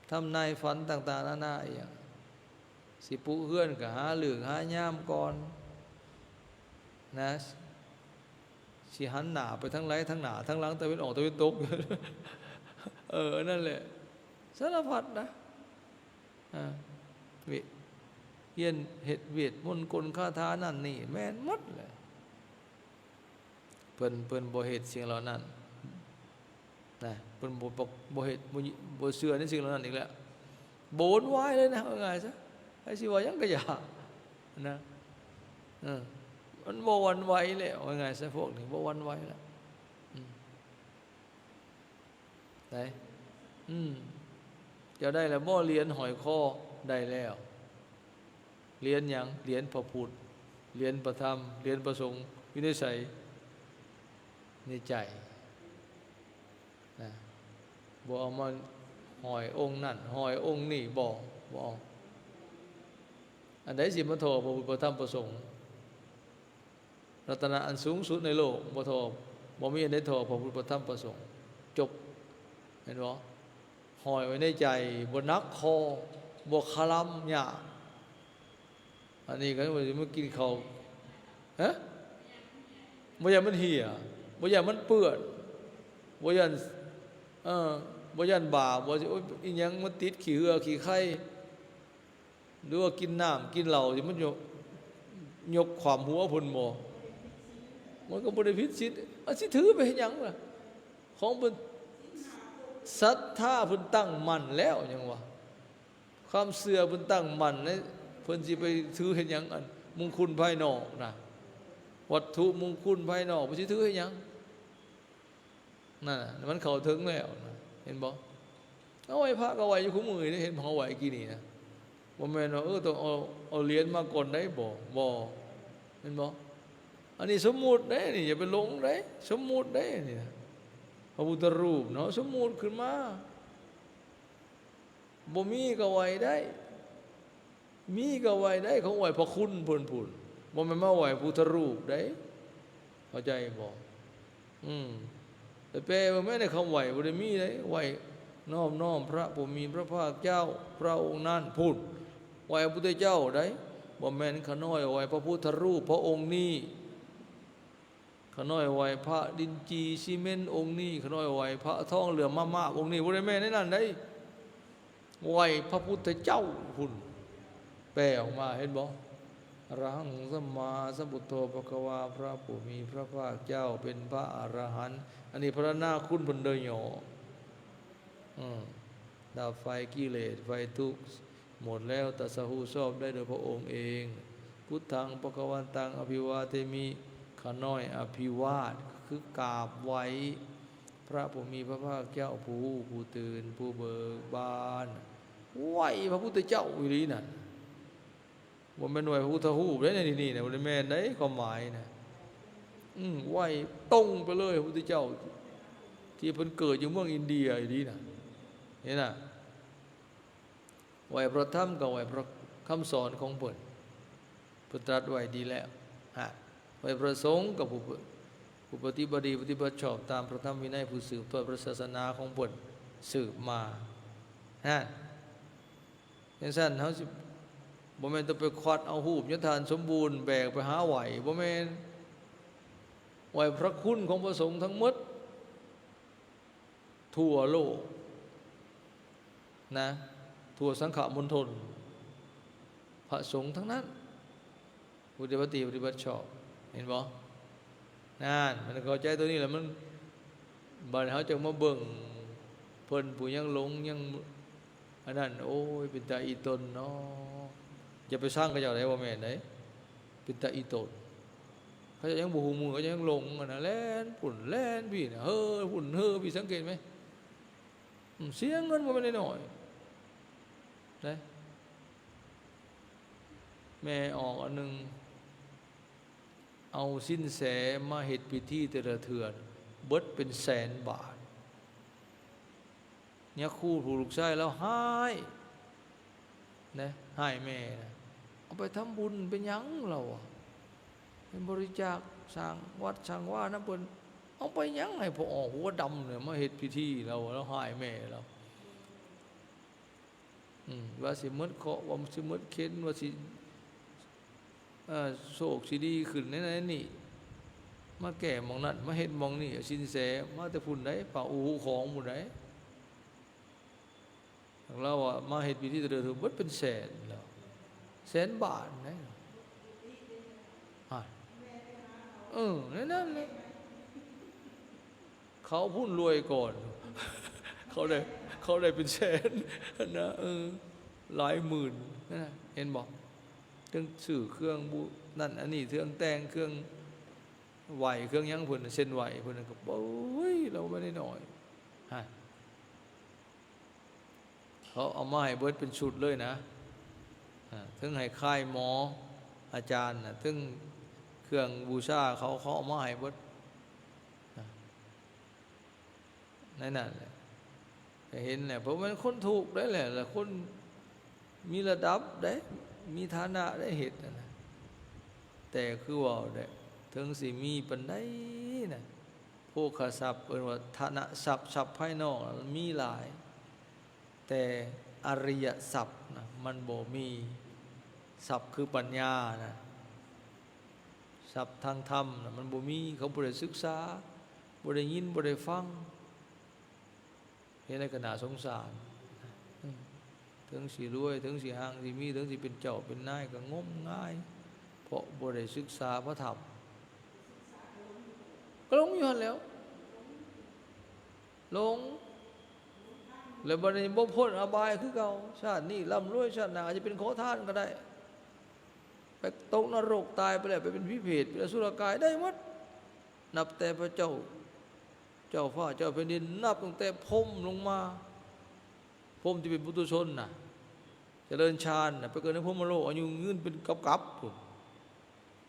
ທຳນາຍຝັນຕ່າງໆນານາອີ່ຫຍັງ ຊິປຸເຮືອນກໍຫາເລີກຫາຍາມກ່ອນນະ ຊິຫັນໜ້າໄປທາງໃດ ທາງໜ້າ ທາງຫຼັງ ຕາເວັນອອກ ຕາເວັນຕົກ ເອີ ນັ້ນແຫຼະ ສາລະພັດນະ ອາ ເວ ຮຽນເຮັດເວດມົນກົນຄາຖານັ້ນນີ້ ແມ່ນໝົດແຫຼະ. ເພິ່ນ ເພິ່ນບໍ່ເຮັດສິ່ງເຫຼົ່ານັ້ນນະ ເພິ່ນບໍ່ ບໍ່ ບໍ່ເຮັດ ບໍ່ ບໍ່ເຊື່ອໃນສິ່ງເຫຼົ່ານັ້ນອີກແລ້ວ ບໍ່ຫວັ່ນໄຫວເລີຍນະ ເອົາງ່າຍຊະ ໃຜຊິວ່າຫຍັງກໍຢ່ານະ ເອີ ມັນບໍ່ຫວັ່ນໄຫວແລ້ວ ເອົາງ່າຍຊະ ພວກນີ້ບໍ່ຫວັ່ນໄຫວແລ້ວ ອືມ. ໄດ້ ອືມ ເຈົ້າໄດ້ແລ້ວບໍ່? ຫຼຽນຫ້ອຍຄໍ ໄດ້ແລ້ວ. ຫຼຽນຫຍັງ? ຫຼຽນພະພຸດ ຫຼຽນພະທຳ ຫຼຽນພະສົງ ຢູ່ໃນໃສ? ໃນໃຈນະ ບໍ່ເອົາມາຫ້ອຍອົງນັ້ນ ຫ້ອຍອົງນີ້ ບໍ່ ບໍ່ເອົາ. ອັນໃດຊິມາທໍ້ພະພຸດ ພະທຳ ພະສົງ? ລັດຕະນະອັນສູງສຸດໃນໂລກ ບໍ່ທໍ້ ບໍ່ມີອັນໃດທໍ້ພະພຸດ ພະທຳ ພະສົງ ຈົບ ເຫັນບໍ່? ຫ້ອຍໄວ້ໃນໃຈ, ບໍ່ໜັກຄໍ, ບໍ່ຄະລຳຍາກ. ອັນນີ້ກໍວ່າຊິມາກິນເຂົ້າ, ຮະ? ບໍ່ຢ້ານມັນເຫ່ຍ, ບໍ່ຢ້ານມັນເປື້ອນ, ບໍ່ຢ້ານ, ເອີ, ບໍ່ຢ້ານບາບ, ບໍ່ຊິ, ໂອ້ຍ, ອີຫຍັງມັນຕິດຂີ້ເຫື່ອຂີ້ໄຄ. ຫຼືວ່າກິນນ້ຳກິນເຫຼົ້າ ຊິມັນຍົກ, ຍົກຄວາມຫົວເພິ່ນບໍ່? ມັນກໍບໍ່ໄດ້ຜິດສິນ. ອາ ຊິຖືໄປເຮັດຫຍັງລະ? ຂອງເພິ່ນ ສັດທາເພິ່ນຕັ້ງໝັ້ນແລ້ວ ຫຍັງວະ? ຄວາມເຊື່ອເພິ່ນຕັ້ງໝັ້ນໃນ, ເພິ່ນຊິໄປຖືເຮັດຫຍັງ? ອັນມຸງຄຸນພາຍນອກນະ, ວັດຖຸມຸງຄຸນພາຍນອກ ເພິ່ນຊິຖືເຮັດຫຍັງ? ນັ້ນນະ ມັນເຂົ້າເຖິງແລ້ວນະ ເຫັນບໍ່? ເອົາໄຫວ້ພະກໍໄຫວ້ຢູ່ຄູ່ມື້ນີ້ ເຫັນເຂົາໄຫວ້ກີ້ນີ້ນະ. ບໍ່ແມ່ນວ່າ ເອີ ຕ້ອງເອົາ, ເອົາຫຼຽນມາກ່ອນໄດ໋ ບໍ່, ບໍ່, ເຫັນບໍ່? ອັນນີ້ສົມມຸດເດ້ນີ້, ຢ່າໄປຫຼົງເດ້, ສົມມຸດເດ້ນີ້ນະ. ພະພຸດທະຮູບເນາະ, ສົມມຸດຂຶ້ນມາ. ບໍ່ມີກໍໄຫວ້ໄດ້, ມີກໍໄຫວ້ໄດ້, ຂອງໄຫວ້ພະຄຸນເພິ່ນພຸ້ນ, ບໍ່ແມ່ນມາໄຫວ້ພຸດທະຮູບໄດ໋. ເຂົ້າໃຈບໍ່? ອືມ ໄປແປເບິ່ງແມ້ ໃນຄຳໄຫວ້ບໍ່ໄດ້ມີໃດ໋. ໄຫວ້ນອບນ້ອມພະຜູ້ມີພະພາກເຈົ້າ ພະອົງນັ້ນພຸ້ນ, ໄຫວ້ພະພຸດທະເຈົ້າໃດ໋. ບໍ່ແມ່ນ ຂ້ານ້ອຍໄຫວ້ພະພຸດທະຮູບພະອົງນີ້, ຂ້ານ້ອຍໄຫວ້ພະລິນຈີຊີເມັນອົງນີ້, ຂ້ານ້ອຍໄຫວ້ພະທອງເຫຼື້ອມມາບໆອົງນີ້, ບໍ່ໄດ້ແມ່ນໃນນັ້ນໃດ໋. ໄຫວ້ພະພຸດທະເຈົ້າພຸ້ນ, ແປອອກມາ ເຫັນບໍ່? ອະລະຫັງສຳມາສຳພຸດໂທພະຄະວາ, ພະຜູ້ມີພະພາກເຈົ້າເປັນພະອະລະຫັນ. ອັນນີ້ພັດທະນາຄຸນເພິ່ນໂດຍຫຍໍ້. ອືມ ດັບໄຟກິເລດ ໄຟທຸກໝົດແລ້ວ, ຕັດສະຮູ້ຊອບໄດ້ໂດຍພະອົງເອງ. ພຸດທັງພະຄະວັນຕັງອະພິວາເທມິ, ຂ້ານ້ອຍອະພິວາດ ຄືກາບໄຫວ້ພະຜູ້ມີພະພາກເຈົ້າ ຜູ້ຮູ້ ຜູ້ຕື່ນ ຜູ້ເບີກບານ. ໄຫວ້ພະພຸດທະເຈົ້າອີ່ຫຼີນັ້ນ, ບໍ່ແມ່ນໄຫວ້ພະພຸດທະຮູບເດ້ໃນທີ່ນີ້ນະ, ບໍ່ໄດ້ແມ່ນໃດ໋ຄວາມໝາຍນະ. ອືມ ໄຫວ້ຕົງໄປເລີຍພະພຸດທະເຈົ້າ ທີ່ເພິ່ນເກີດຢູ່ເມືອງອິນເດຍອີ່ຫຼີນະ. ເຫັນນະ? ໄຫວ້ພະທຳກໍໄຫວ້ພະຄຳສອນຂອງເພິ່ນ, ເພິ່ນຕລັດໄວ້ດີແລ້ວ. ຮະ ໄຫວ້ພະສົງກໍຜູ້, ຜູ້ປະຕິບັດດີ ປະຕິບັດຊອບຕາມພະທຳວິໄນ, ຜູ້ສືບທອດພະສາສະໜາຂອງເພິ່ນສືບມາ. ຮະ ຈັ່ງຊັ້ນເຮົາຊິ ບໍ່ແມ່ນຕ້ອງໄປຄວັດເອົາຮູບຍາທ່ານສົມບູນແບກໄປຫາໄຫວ້, ບໍ່ແມ່ນ. ໄຫວ້ພະຄຸນຂອງພະສົງທັງໝົດ ທົ່ວໂລກນະ, ທົ່ວສັງຄະມົນທົນ ພະສົງທັງນັ້ນ ຜູ້ປະຕິບັດດີປະຕິບັດຊອບ, ເຫັນບໍ່? ນັ້ນ ມັນເຂົ້າໃຈຕົວນີ້ແລ້ວ ມັນ ບາດນີ້ເຮົາຈຶ່ງມາເບິ່ງເພິ່ນຜູ້ຍັງຫຼົງ ຍັງ ອັນນັ້ນ ໂອ້ຍ ເປັນຕາອີ່ຕົນເນາະ. ຢ່າໄປຊັງເຂົາເຈົ້າໄດ໋, ບໍ່ແມ່ນໄດ໋, ເປັນຕາອີ່ຕົນ. ເຂົາເຈົ້າຍັງບໍ່ຮູ້ມື, ເຂົາເຈົ້າຍັງຫຼົງຫັ້ນນະ, ແລ່ນພຸ້ນແລ່ນພີ້ນະ, ເຮີພຸ້ນເຮີພີ້, ສັງເກດໄໝ? ອືມ ເສຍເງິນບໍ່ແມ່ນນ້ອຍໆ ເດ້. ແມ່ອອກອັນໜຶ່ງ ເອົາສິນແສມາເຮັດພິທີແຕ່ລະເທື່ອ ເບິດເປັນແສນບາດ. ຍາຄູຜູ້ລູກຊາຍລາວຮ້າຍນະ, ຮ້າຍແມ່ນະ. ເອົາໄປທຳບຸນເປັນຫຍັງລາວອະ? ເປັນບໍລິຈາກສ້າງວັດສ້າງວານຳເພິ່ນ. ເອົາໄປຫຍັງໃຫ້ພໍ່ອອກຫົວດຳເນຍ ມາເຮັດພິທີລາວ, ລາວຮ້າຍແມ່ລາວ. ອືມ ວ່າຊິໝົດເຄາະ ວ່າຊິໝົດເຂັນ ວ່າຊິ ເອີ ໂຊກຊິດີຂຶ້ນໃນນັ້ນໃນນີ້ ມາແກ້ໝ່ອງນັ້ນ ມາເຮັດໝ່ອງນີ້. ສິນແສມາແຕ່ພຸ້ນໃດ໋ ປ່າອູຫູຂອງພຸ້ນໃດ໋. ລາວວ່າມາເຮັດພິທີແຕ່ລະເທື່ອເບິດເປັນແສນແລ້ວ ແສນບາດໃດ໋. ຮະ ເອີ ໃນນັ້ນແຫຼະ. ເຂົາພຸ້ນລວຍກ່ອນ ເຂົາໄດ້ ເຂົາໄດ້ເປັນແສນນະ ເອີ ຫຼາຍໝື່ນນະ ເຫັນບໍ່? ເຖິງຊື້ເຄື່ອງບູ ນັ້ນອັນນີ້ ເຄື່ອງແຕ່ງ ເຄື່ອງໄຫວ້ ເຄື່ອງຫຍັງເພິ່ນ ເສັ້ນໄຫວ້ເພິ່ນກໍ ໂອ້ຍ ລາວບໍ່ໄດ້ໜ້ອຍ ຮະ. ເຂົາເອົາມາໃຫ້ເບິດເປັນຊຸດເລີຍນະ ອາ ເຖິງໄຫ້ຄາຍໝໍ ອາຈານນະ ເຖິງເຄື່ອງບູຊາເຂົາ ເຂົາເອົາມາໃຫ້ເບິດ ອາ ໃນນັ້ນແຫຼະ ກໍເຫັນແຫຼະ ເພາະແມ່ນຄົນທຸກໄດ໋ແຫຼະ ແລະຄົນມີລະດັບໄດ໋ ມີຖານະໄດ້ເຮັດຫັ້ນນະ ແຕ່ຄືເວົ້າໄດ໋ ເຖິງຊິມີປານໃດນະ ໂພຄະຊັບ ເອີ້ນວ່າທະນະຊັບ ຊັບພາຍນອກ ມັນມີຫຼາຍ ແຕ່ອະລິຍະຊັບນະ ມັນບໍ່ມີ. ຊັບຄືປັນຍານະ ຊັບທາງທຳນະ ມັນບໍ່ມີ. ເຂົາບໍ່ໄດ້ສຶກສາ, ບໍ່ໄດ້ຍິນ, ບໍ່ໄດ້ຟັງ. ເຮັດໃຫ້ກະໜ້າສົງສານ. ເຖິງຊິລວຍ, ເຖິງຊິຮັ່ງ, ຊິມີ, ເຖິງຊິເປັນເຈົ້າເປັນນາຍ ກະງົມງາຍ ເພາະບໍ່ໄດ້ສຶກສາພະທຳ. ກະຫຼົງຢູ່ຫັ້ນແຫຼ້ວ. ຫຼົງ ແລ້ວບັດນີ້ບໍ່ພົ້ນອະບາຍຄືເກົ່າ. ຊາດນີ້ລ່ຳລວຍ, ຊາດໜ້າອາດຈະເປັນຂໍທານກໍໄດ້. ໄປຕົກນະລົກ, ຕາຍໄປແລ້ວໄປເປັນຜີເປດ, ເປັນອະສຸລະກາຍ, ໄດ້ໝົດ. ນັບແຕ່ພະເຈົ້າ, ເຈົ້າຟ້າ, ເຈົ້າແຜ່ນດິນ, ນັບຕັ້ງແຕ່ພົມລົງມາ, ພົມທີ່ເປັນປຸຖຸຊົນນະ, ຈະເລີນຊານນະ, ໄປເກີດໃນພົມມະໂລກ, ອາຍຸຍືນເປັນກັບໆພຸ້ນ.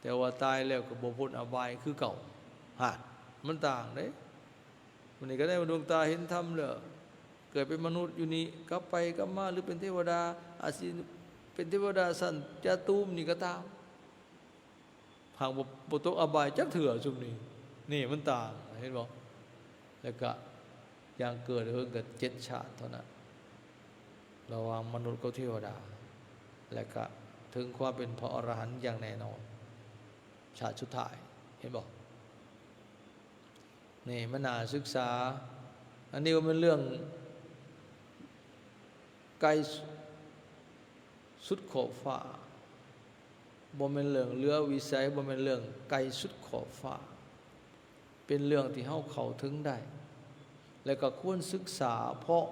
ແຕ່ວ່າຕາຍແລ້ວກໍບໍ່ພົ້ນອະບາຍຄືເກົ່າ. ຫາ ມັນຕ່າງເດ້. ມື້ນີ້ກໍໄດ້ມາດວງຕາເຫັນທຳແລ້ວ, ເກີດເປັນມະນຸດຢູ່ນີ້, ກັບໄປກັບມາ ຫຼືເປັນເທວະດາ, ອາດຊິເປັນເທວະດາຊັ້ນຈະຕູມນີ້ກໍຕາມ, ຫາກບໍ່ ບໍ່ຕົກອະບາຍຈັກເທື່ອຊຸມນີ້. ນີ້ມັນຕ່າງ, ເຫັນບໍ່? ແລ້ວກະຢ່າງເກີດເຖິງກັນເຈັດຊາດເທົ່ານັ້ນ ລະຫວ່າງມະນຸດກັບເທວະດາ, ແລະກະເຖິງຄວາມເປັນພະອໍລະຫັນຢ່າງແນ່ນອນ ຊາດສຸດທ້າຍ. ເຫັນບໍ່? ນີ້ມັນໜ້າສຶກສາ. ອັນນີ້ບໍ່ແມ່ນເລື່ອງໄກສຸດຂອບຟ້າ, ບໍ່ແມ່ນເລື່ອງເຫຼືອວິໄສ, ບໍ່ແມ່ນເລື່ອງໄກສຸດຂອບຟ້າ. ເປັນເລື່ອງທີ່ເຮົາເຂົ້າເຖິງໄດ້ ແລະກໍຄວນສຶກສາ, ເພາະ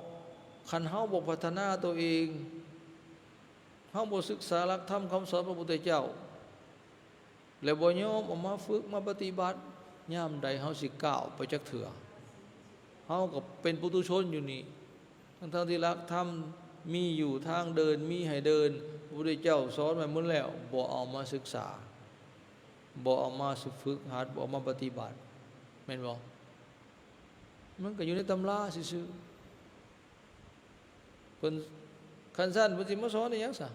ຄັນເຮົາບໍ່ພັດທະນາຕົວເອງ, ເຮົາບໍ່ສຶກສາຫຼັກທຳຄຳສອນພະພຸດທະເຈົ້າ ແລະບໍ່ຍອມເອົາມາຝຶກມາປະຕິບັດ, ຍາມໃດເຮົາຊິກ້າວໄປຈັກເທື່ອ? ເຮົາກໍເປັນປຸຖຸຊົນຢູ່ນີ້. ທັງໆທີ່ຫຼັກທຳມີຢູ່, ທາງເດີນມີໃຫ້ເດີນ, ພະພຸດທະເຈົ້າສອນໄວ້ໝົດແລ້ວ, ບໍ່ເອົາມາສຶກສາ, ບໍ່ເອົາມາຝຶກຫັດ, ບໍ່ເອົາມາປະຕິບັດ, ແມ່ນບໍ່? ມັນກໍຢູ່ໃນຕຳລາຊື່ໆ. ເພິ່ນ ຄັນຊັ້ນເພິ່ນຊິມາສອນອີ່ຫຍັງຊະ?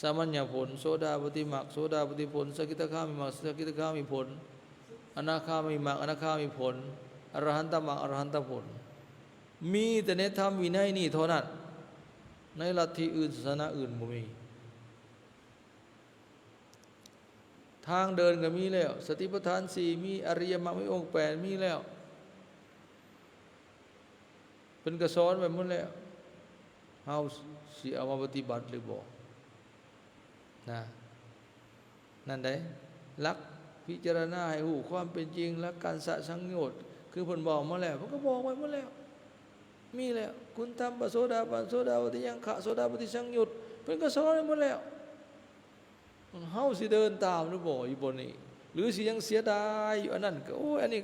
ສາມັນຍະຜົນ, ໂສດາປະຕິມັກ, ໂສດາປະຕິຜົນ, ສະກິດຕະຄາມີມັກ, ສະກິດຕະຄາມີຜົນ, ອະນາຄາມີມັກ, ອະນາຄາມີຜົນ, ອະລະຫັນຕະມັກ, ອະລະຫັນຕະຜົນ. ມີແຕ່ໃນທຳວິໄນນີ້ເທົ່ານັ້ນ, ໃນລັດທິອື່ນ, ສາສະໜາອື່ນບໍ່ມີ. ທາງເດີນກໍມີແລ້ວ, ສະຕິປະທານສີ່ມີ, ອະລິຍະມັກມີ, ອົງແປດມີແລ້ວ, ເພິ່ນກໍສອນໄວ້ໝົດແລ້ວ, ເຮົາຊິເອົາມາປະຕິບັດຫຼືບໍ່? ນະ ນັ້ນໃດ໋ ຫຼັກພິຈາລະນາໃຫ້ຮູ້ຄວາມເປັນຈິງ, ຫຼັກການສະສັງໂຍດ ຄືເພິ່ນບອກມາແລ້ວ, ເພິ່ນກໍບອກໄວ້ໝົດແລ້ວ, ມີແລ້ວ. ຄຸນທຳປະໂສດາບັນ, ໂສດາປະຕິຍັງຄະ, ໂສດາປະຕິສັງໂຍດ, ເພິ່ນກໍສອນໄວ້ໝົດແລ້ວ. ເຮົາຊິເດີນຕາມຫຼືບໍ່ຢູ່ບ່ອນນີ້ ຫຼືຊິຍັງເສຍດາຍຢູ່ອັນນັ້ນ? ກໍ ໂອ້ຍ ອັນນີ້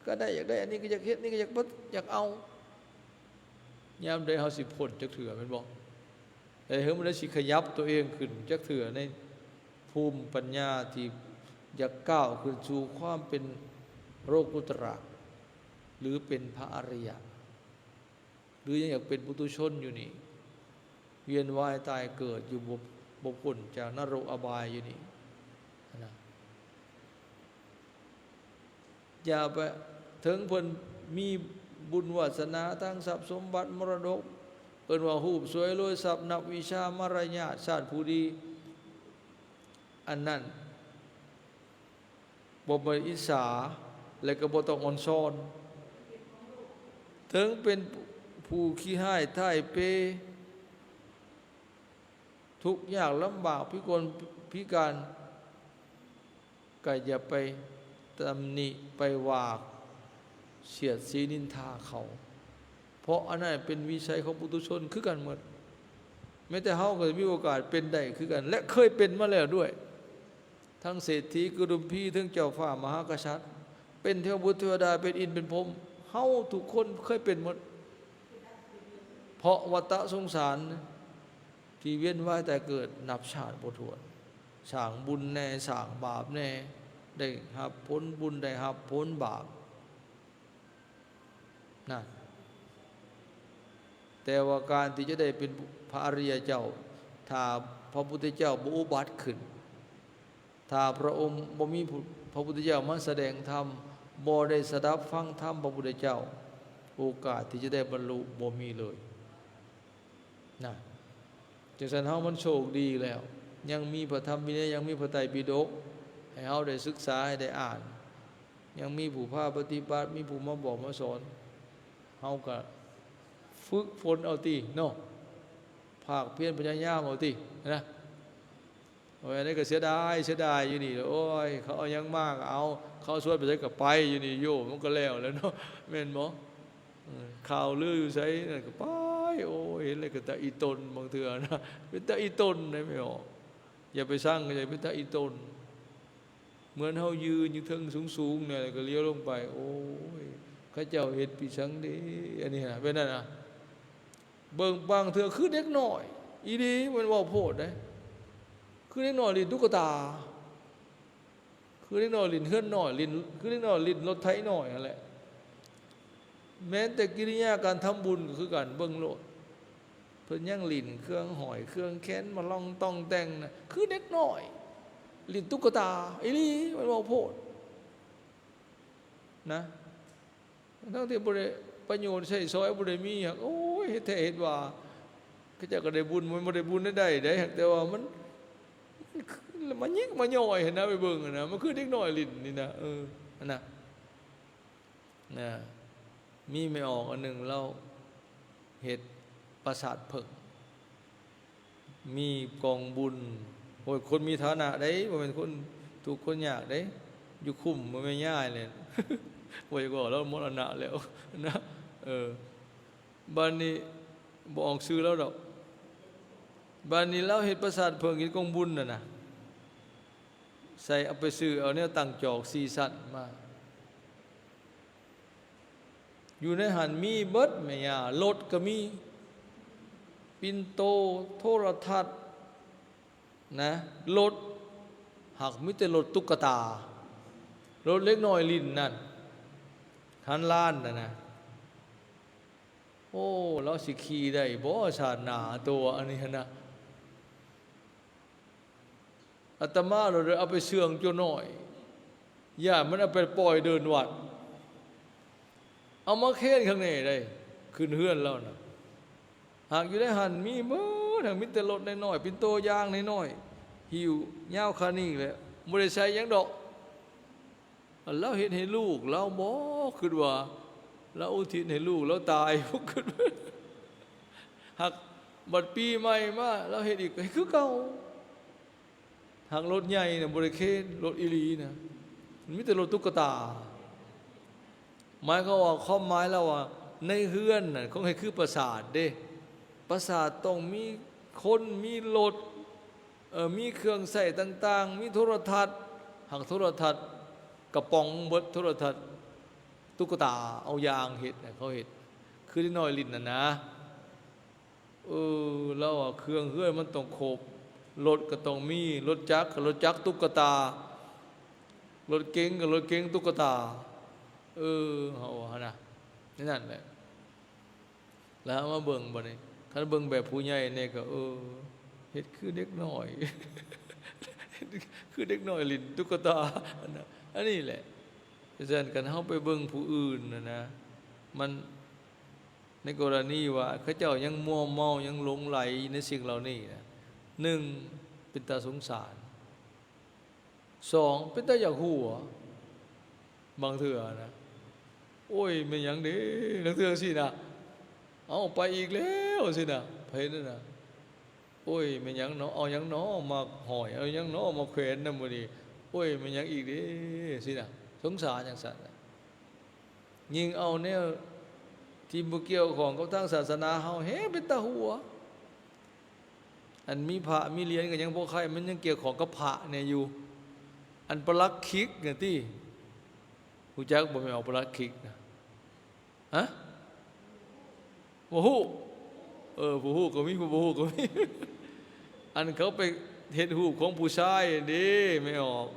ກໍໄດ້ ຢາກໄດ້, ອັນນີ້ກໍຢາກເຮັດ, ນີ້ກໍຢາກເບິດ ຢາກເອົາ. ຍາມໃດເຮົາຊິພົ້ນຈັກເທື່ອ ແມ່ນບໍ່? ແຕ່ເຮົາບໍ່ໄດ້ຊິຂະຫຍັບຕົວເອງຂຶ້ນຈັກເທື່ອ ໃນພູມປັນຍາທີ່ຢາກກ້າວຂຶ້ນສູ່ຄວາມເປັນໂລກຸດຕະ ຫຼືເປັນພະອະລິຍະ. ຫຼືຍັງຢາກເປັນປຸຖຸຊົນຢູ່ນີ້, ວຽນວ່າຍຕາຍເກີດຢູ່ ບໍ່ ບໍ່ພົ້ນຈາກນະລົກອະບາຍຢູ່ນີ້ນະ. ຢ່າໄປ ເຖິງເພິ່ນມີບຸນວາສະໜາທາງຊັບສົມບັດມໍລະດົກ, ເອີ້ນວ່າຮູບສວຍລວຍຊັບ, ນັກວິຊາ, ມາລະຍາດ, ຊາດຜູ້ດີ, ອັນນັ້ນ ບໍ່ໄປອິດສາ ແລະກໍບໍ່ຕ້ອງອ່ອນຊອນ. ເຖິງເປັນຜູ້ຂີ້ຮ້າຍທ້າຍເປ, ທຸກຍາກລຳບາກ, ພິກົນພິການ, ກໍຢ່າໄປຕຳໜິ, ໄປວ່າ, ສຽດສີນິນທາເຂົາ, ເພາະອັນນັ້ນເປັນວິໄສຂອງປຸຖຸຊົນຄືກັນໝົດ. ແມ້ແຕ່ເຮົາກໍມີໂອກາດເປັນໄດ້ຄືກັນ ແລະເຄີຍເປັນມາແລ້ວດ້ວຍ. ທັງເສດຖີ, ກຸລຸມພີ, ເຖິງເຈົ້າຟ້າມະຫາກະສັດ, ເປັນເທວະບຸດເທວະດາ, ເປັນອິນເປັນພົມ, ເຮົາທຸກຄົນເຄີຍເປັນໝົດ. ເພາະວັດຕະສົງສານທີ່ວຽນວ່າຍຕາຍເກີດນັບຊາດບໍ່ຖ້ວນ, ສ້າງບຸນແດ່, ສ້າງບາບແດ່, ໄດ້ຮັບຜົນບຸນ, ໄດ້ຮັບຜົນບາບ. ນະ ແຕ່ວ່າການທີ່ຈະໄດ້ເປັນພະອະລິຍະເຈົ້າ, ຖ້າພະພຸດທະເຈົ້າບໍ່ອຸບັດຂຶ້ນ, ຖ້າພະອົງບໍ່ມີພະພຸດທະເຈົ້າມາສະແດງທຳ, ບໍ່ໄດ້ສະດັບຟັງທຳພະພຸດທະເຈົ້າ, ໂອກາດທີ່ຈະໄດ້ບັນລຸບໍ່ມີເລີຍ. ນະ ຈັ່ງຊັ້ນເຮົາມັນໂຊກດີແລ້ວ ຍັງມີພະທຳວິໄນ ຍັງມີພະໄຕປິດົກໃຫ້ເຮົາໄດ້ສຶກສາ ໃຫ້ໄດ້ອ່ານ ຍັງມີຜູ້ພາປະຕິບັດ ມີຜູ້ມາບອກມາສອນ ເຮົາກະຝຶກຝົນເອົາຕິເນາະ ພາກພຽນພະຍາຍາມເອົາຕິນະ. ໂອ້ຍ ອັນນີ້ກໍເສຍດາຍ ເສຍດາຍຢູ່ນີ້ ໂອ້ຍ ເຂົາເອົາຫຍັງມາກໍເອົາ ເຂົາຊວນໄປໃສກໍໄປຢູ່ນີ້ ໂຍ ມັນກໍແລ້ວແລ້ວເນາະ ແມ່ນບໍ່? ເອີ ຂ່າວລືຢູ່ໃສນັ້ນກໍໄປ ໂອ້ຍ ເຫັນແລ້ວກໍຕາອີຕົນ ບາງເທື່ອນະ ເປັນຕາອີຕົນໄດ໋ ແມ່ອອກ ຢ່າໄປຊັງ ກໍຢ່າເປັນຕາອີຕົນ ເໝືອນເຮົາຢືນຢູ່ເທິງສູງໆ ແນ່ ແລ້ວກໍຫຼຽວລົງໄປ ໂອ້ຍ ເຂົາເຈົ້າເຮັດປີສັງເດ ອັນນີ້ນະ ເປັນນັ້ນນະ. ເບິ່ງບາງເທື່ອຄືເດັກນ້ອຍອີ່ຫຼີ ແມ່ນເວົ້າໂພດເດ້ ຄືເດັກນ້ອຍຫຼິ້ນຕຸກກະຕາ ຄືເດັກນ້ອຍຫຼິ້ນເຮືອນນ້ອຍ ຫຼິ້ນ ຄືເດັກນ້ອຍຫຼິ້ນລົດໄຖນ້ອຍຫັ້ນແຫຼະ. ແມ່ນແຕ່ກິລິຍາການທຳບຸນກໍຄືກັນ ເບິ່ງໂລດ ເພິ່ນຍັງຫຼິ້ນເຄື່ອງຫ້ອຍເຄື່ອງແຂນ ມາລອງຕ່ອງແຕ່ງນະ ຄືເດັກນ້ອຍຫຼິ້ນຕຸກກະຕາອີ່ຫຼີ ແມ່ນເວົ້າໂພດນະ. ທັງທີ່ບໍ່ໄດ້ປະໂຫຍດໃຊ້ສອຍ ບໍ່ໄດ້ມີຫຍັງ ໂອ້ຍ ເຮັດແທ້ເຮັດວ່າ ເຂົາເຈົ້າກໍໄດ້ບຸນ ມັນບໍ່ໄດ້ບຸນໃດໆ ເດ້ ແຕ່ວ່າມັນ ມັນມາຍິກມາຍ່ອຍຫັ້ນນະ ໄປເບິ່ງຫັ້ນນະ ມັນຄືເດັກນ້ອຍຫຼິ້ນນີ້ນະ ເອີ ຫັ້ນນະ ນະ ມີແມ່ອອກອັນໜຶ່ງ ລາວເຮັດປາສາດເຜິ້ງ ມີກອງບຸນ ໂອ້ຍ ຄົນມີຖານະເດ້ ບໍ່ແມ່ນຄົນທຸກຄົນຍາກເດ້ ຢູ່ຄຸ້ມ ບໍ່ແມ່ນຍາຍແຫຼະ ບໍ່ຢາກເວົ້າ ລາວມໍລະນະແລ້ວນະ ເອີ ບາດນີ້ ບໍ່ອອກຊື່ລາວດອກ ບາດນີ້ລາວເຮັດປາສາດເຜິ້ງ ເຮັດກອງບຸນຫັ້ນນະ ໃສ່ ເອົາໄປຊື້ເອົາແນວຕັ້ງຈອກສີ່ຊັ້ນມາ ຢູ່ໃນຫັ້ນມີເບິດແມ່ຍ່າ ລົດກໍມີ ປິນໂຕ ໂທລະທັດ ນະ ລົດ ຫາກມີແຕ່ລົດຕຸກກະຕາ ລົດເດັກນ້ອຍຫຼິ້ນນັ້ນ ຄັນລ້ານນະນະ ໂອ້ ລາວຊິຂີ່ໄດ້ບໍ່ຊາດໜ້າ ໂຕອັນນີ້ຫັ້ນນະ ອາດຕະມາໂລດເອົາໄປເຊື່ອງຈົນນ້ອຍ ຢ້ານມັນເອົາໄປປ່ອຍເດີ່ນວັດ ເອົາມາເຄນຂ້າງໃນໄດ້ ຂຶ້ນເຮືອນລາວນະ ຫາກຢູ່ໃນຫັ້ນມີເບິດ ຫາກມີແຕ່ລົດນ້ອຍໆ ເປັນໂຕຢ່າງນ້ອຍໆ ຫິ້ວຍາວຂາດນີ້ແຫຼະ ບໍ່ໄດ້ໃສ່ຫຍັງດອກ ລາວເຮັດໃຫ້ລູກລາວບໍ ຄິດວ່າລາວອຸທິດໃຫ້ລູກລາວຕາຍ ຄິດ ຫາກບັດປີໃໝ່ມາ ລາວເຮັດອີກ ເຮັດຄືເກົ່າ. ຫາກລົດໃຫຍ່ນະບໍ່ໄດ້ເຄນ ລົດອີ່ຫຼີນະ ມັນມີແຕ່ລົດຕຸກກະຕາ ໝາຍຄວາມວ່າ ຄວາມໝາຍລາວວ່າ ໃນເຮືອນນະ ຄົງໃຫ້ຄືປາສາດເດ້ ປາສາດຕ້ອງມີຄົນ ມີລົດ ເອີ ມີເຄື່ອງໃຊ້ຕ່າງໆ ມີໂທລະທັດ ຫາກໂທລະທັດກະປ໋ອງເບິດ ໂທລະທັດ ຕຸກກະຕາເອົາຢາງເຮັດນະ ເຂົາເຮັດ ຄືເດັກນ້ອຍຫຼິ້ນຫັ້ນນະ. ເອີ ລາວວ່າເຄື່ອງເຮືອນມັນຕ້ອງຄົບ ລົດກໍຕ້ອງມີ ລົດຈັກກໍລົດຈັກຕຸກກະຕາ ລົດເກັງກໍລົດເກັງຕຸກກະຕາ ເອີ ເຮົາວ່າຫັ້ນນະ ແນວນັ້ນແຫຼະ ແລ້ວເຮົາມາເບິ່ງບັດນີ້ ຄັນເບິ່ງແບບຜູ້ໃຫຍ່ແດ່ກໍ ເອີ ເຮັດຄືເດັກນ້ອຍ ເຮັດຄືເດັກນ້ອຍຫຼິ້ນຕຸກກະຕາ ອັນນັ້ນ ອັນນີ້ແຫຼະ ເພາະສະນັ້ນ ຄັນເຮົາໄປເບິ່ງຜູ້ອື່ນຫັ້ນນະ ມັນ ໃນກໍລະນີວ່າເຂົາເຈົ້າຍັງມົວເມົາ ຍັງຫຼົງໄຫຼໃນສິ່ງເຫຼົ່ານີ້ນະ ໜຶ່ງ ເປັນຕາສົງສານ, ສອງ ເປັນຕາຢາກຫົວ ບາງເທື່ອນະ ໂອ້ຍ ແມ່ນຫຍັງເດ ລາງເທື່ອຊີ້ນະ ເອົາ ໄປອີກແລ້ວຊີ້ນະ ໄປນັ້ນນະ ໂອ້ຍ ແມ່ນຫຍັງເນາະ ເອົາຫຍັງເນາະມາຫ້ອຍ ເອົາຫຍັງເນາະມາແຂວນນຳມື້ນີ້ ໂອ້ຍ ແມ່ນຫຍັງອີກເດ ຊີ້ນະ ສົງສານຈັ່ງຊັ້ນນະ. ຍິ່ງເອົາແນວທີ່ບໍ່ກ່ຽວຂ້ອງກັບທາງສາສະໜາເຮົາແຮງເປັນຕາຫົວ. ອັນມີພະມີຫຼຽນກໍຍັງພໍໄຄ ມັນຍັງກ່ຽວຂ້ອງກັບພະແດ່ຢູ່. ອັນປະຫຼັກຂີກນະຕິ ຮູ້ຈັກບໍ່? ແມ່ນອອກປະຫຼັກຂີກນະ ຮະ? ບໍ່ຮູ້? ເອີ ຜູ້ຮູ້ກໍມີ ຜູ້ບໍ່ຮູ້ກໍມີ. ອັນເຂົາໄປເຮັດຮູບຂອງຜູ້ຊາຍເດ້ ແມ່ອອກ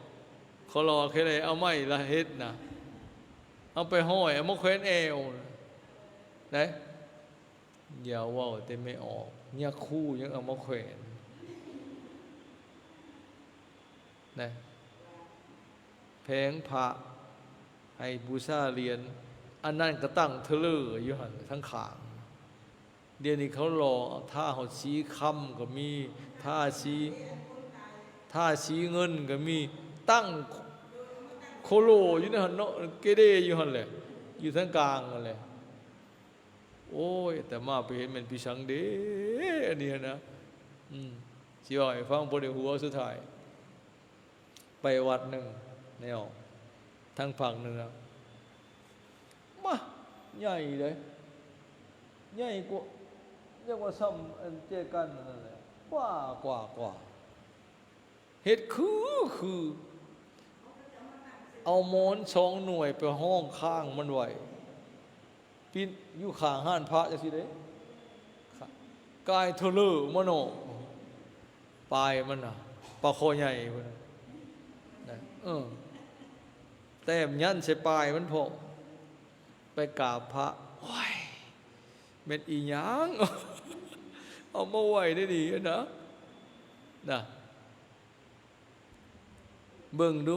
ເຂົາຫຼໍ່ແຄ່ໃດ ເອົາໄມ້ລະເຮັດນະ ເອົາໄປຫ້ອຍ ເອົາມາແຂວນແອວນະ ໄດ້. ຢ່າເວົ້າແຕ່ແມ່ອອກ ຍາຄູຍັງເອົາມາແຂວນນະ ແຜງພະ ໃຫ້ບູຊາຫຼຽນ ອັນນັ້ນກໍຕັ້ງເທີເລີຢູ່ຫັ້ນທາງຂ້າງ. ດຽວນີ້ເຂົາຫຼໍ່ ທາຮອດສີຄຳກໍມີ ທາສີ ທາສີເງິນກໍມີ ຕັ້ງໂຄໂລຢູ່ໃນຫັ້ນເນາະ ເກເດຢູ່ຫັ້ນແຫຼະ ຢູ່ທາງກາງຫັ້ນແຫຼະ. ໂອ້ຍ ອາດຕະມາໄປເຫັນແມ່ນປີສັງເດ ອັນນີ້ຫັ້ນນະ. ອືມ ຊິເວົ້າໃຫ້ຟັງ ພໍໄດ້ຫົວສຸດທ້າຍ ໄປວັດໜຶ່ງແນວທາງພາກເໜືອ ມາ ໃຫຍ່ເດ້ ໃຫຍ່ກວ່າ ຍັງວ່າຊ່ຳອັນເຈກັນນັ້ນແຫຼະ ກວ່າ ກວ່າ ກວ່າ ເຮັດຄື ຄື ເອົາໝອນສອງໜ່ວຍໄປຮອງຄ້າງມັນໄວ້ ປິດຢູ່ຂ້າງຮ້ານພະຈັ່ງຊີ້ເດ້ ກາຍເທີເລີມາເນາະ ປາຍມັນນະ ປາຄໍໃຫຍ່ພຸ້ນນະ ເອີ ແຕ້ມຍັນໃສ່ປາຍມັນພ້ອມ ໄປກາບພະ ໂອ້ຍ ແມ່ນອີຫຍັງ ເອົາມາໄວ້ໃນນີ້ນະ ນະ. ເບິ່ງດູ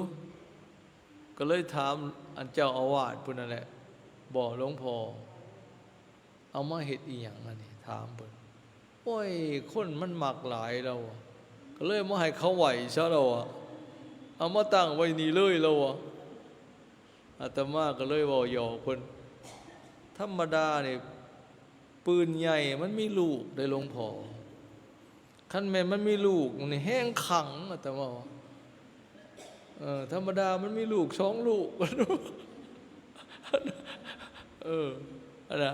ກໍເລີຍຖາມອັນເຈົ້າອາວາດພຸ້ນນັ້ນແຫຼະ ບໍ່ ຫຼວງພໍ່ ເອົາມາເຮັດອີຫຍັງອັນນີ້ ຖາມເພິ່ນ. ໂອ້ຍ ຄົນມັນມັກຫຼາຍລາວ ກໍເລີຍມາໃຫ້ເຂົາໄຫວ້ຊະລາວ ເອົາມາຕັ້ງໄວ້ນີ້ເລີຍລາວ. ອາດຕະມາກໍເລີຍເວົ້າຫຍອກເພິ່ນ ທຳມະດານີ້ ປືນໃຫຍ່ມັນມີລູກເດ້ຫຼວງພໍ່ ຄັນແມ່ນມັນມີລູກນີ້ແຮງຂັງ ອາດຕະມາວ່າ ເອີ ທຳມະດາມັນມີລູກສອງລູກ ເອີ ອັນນະ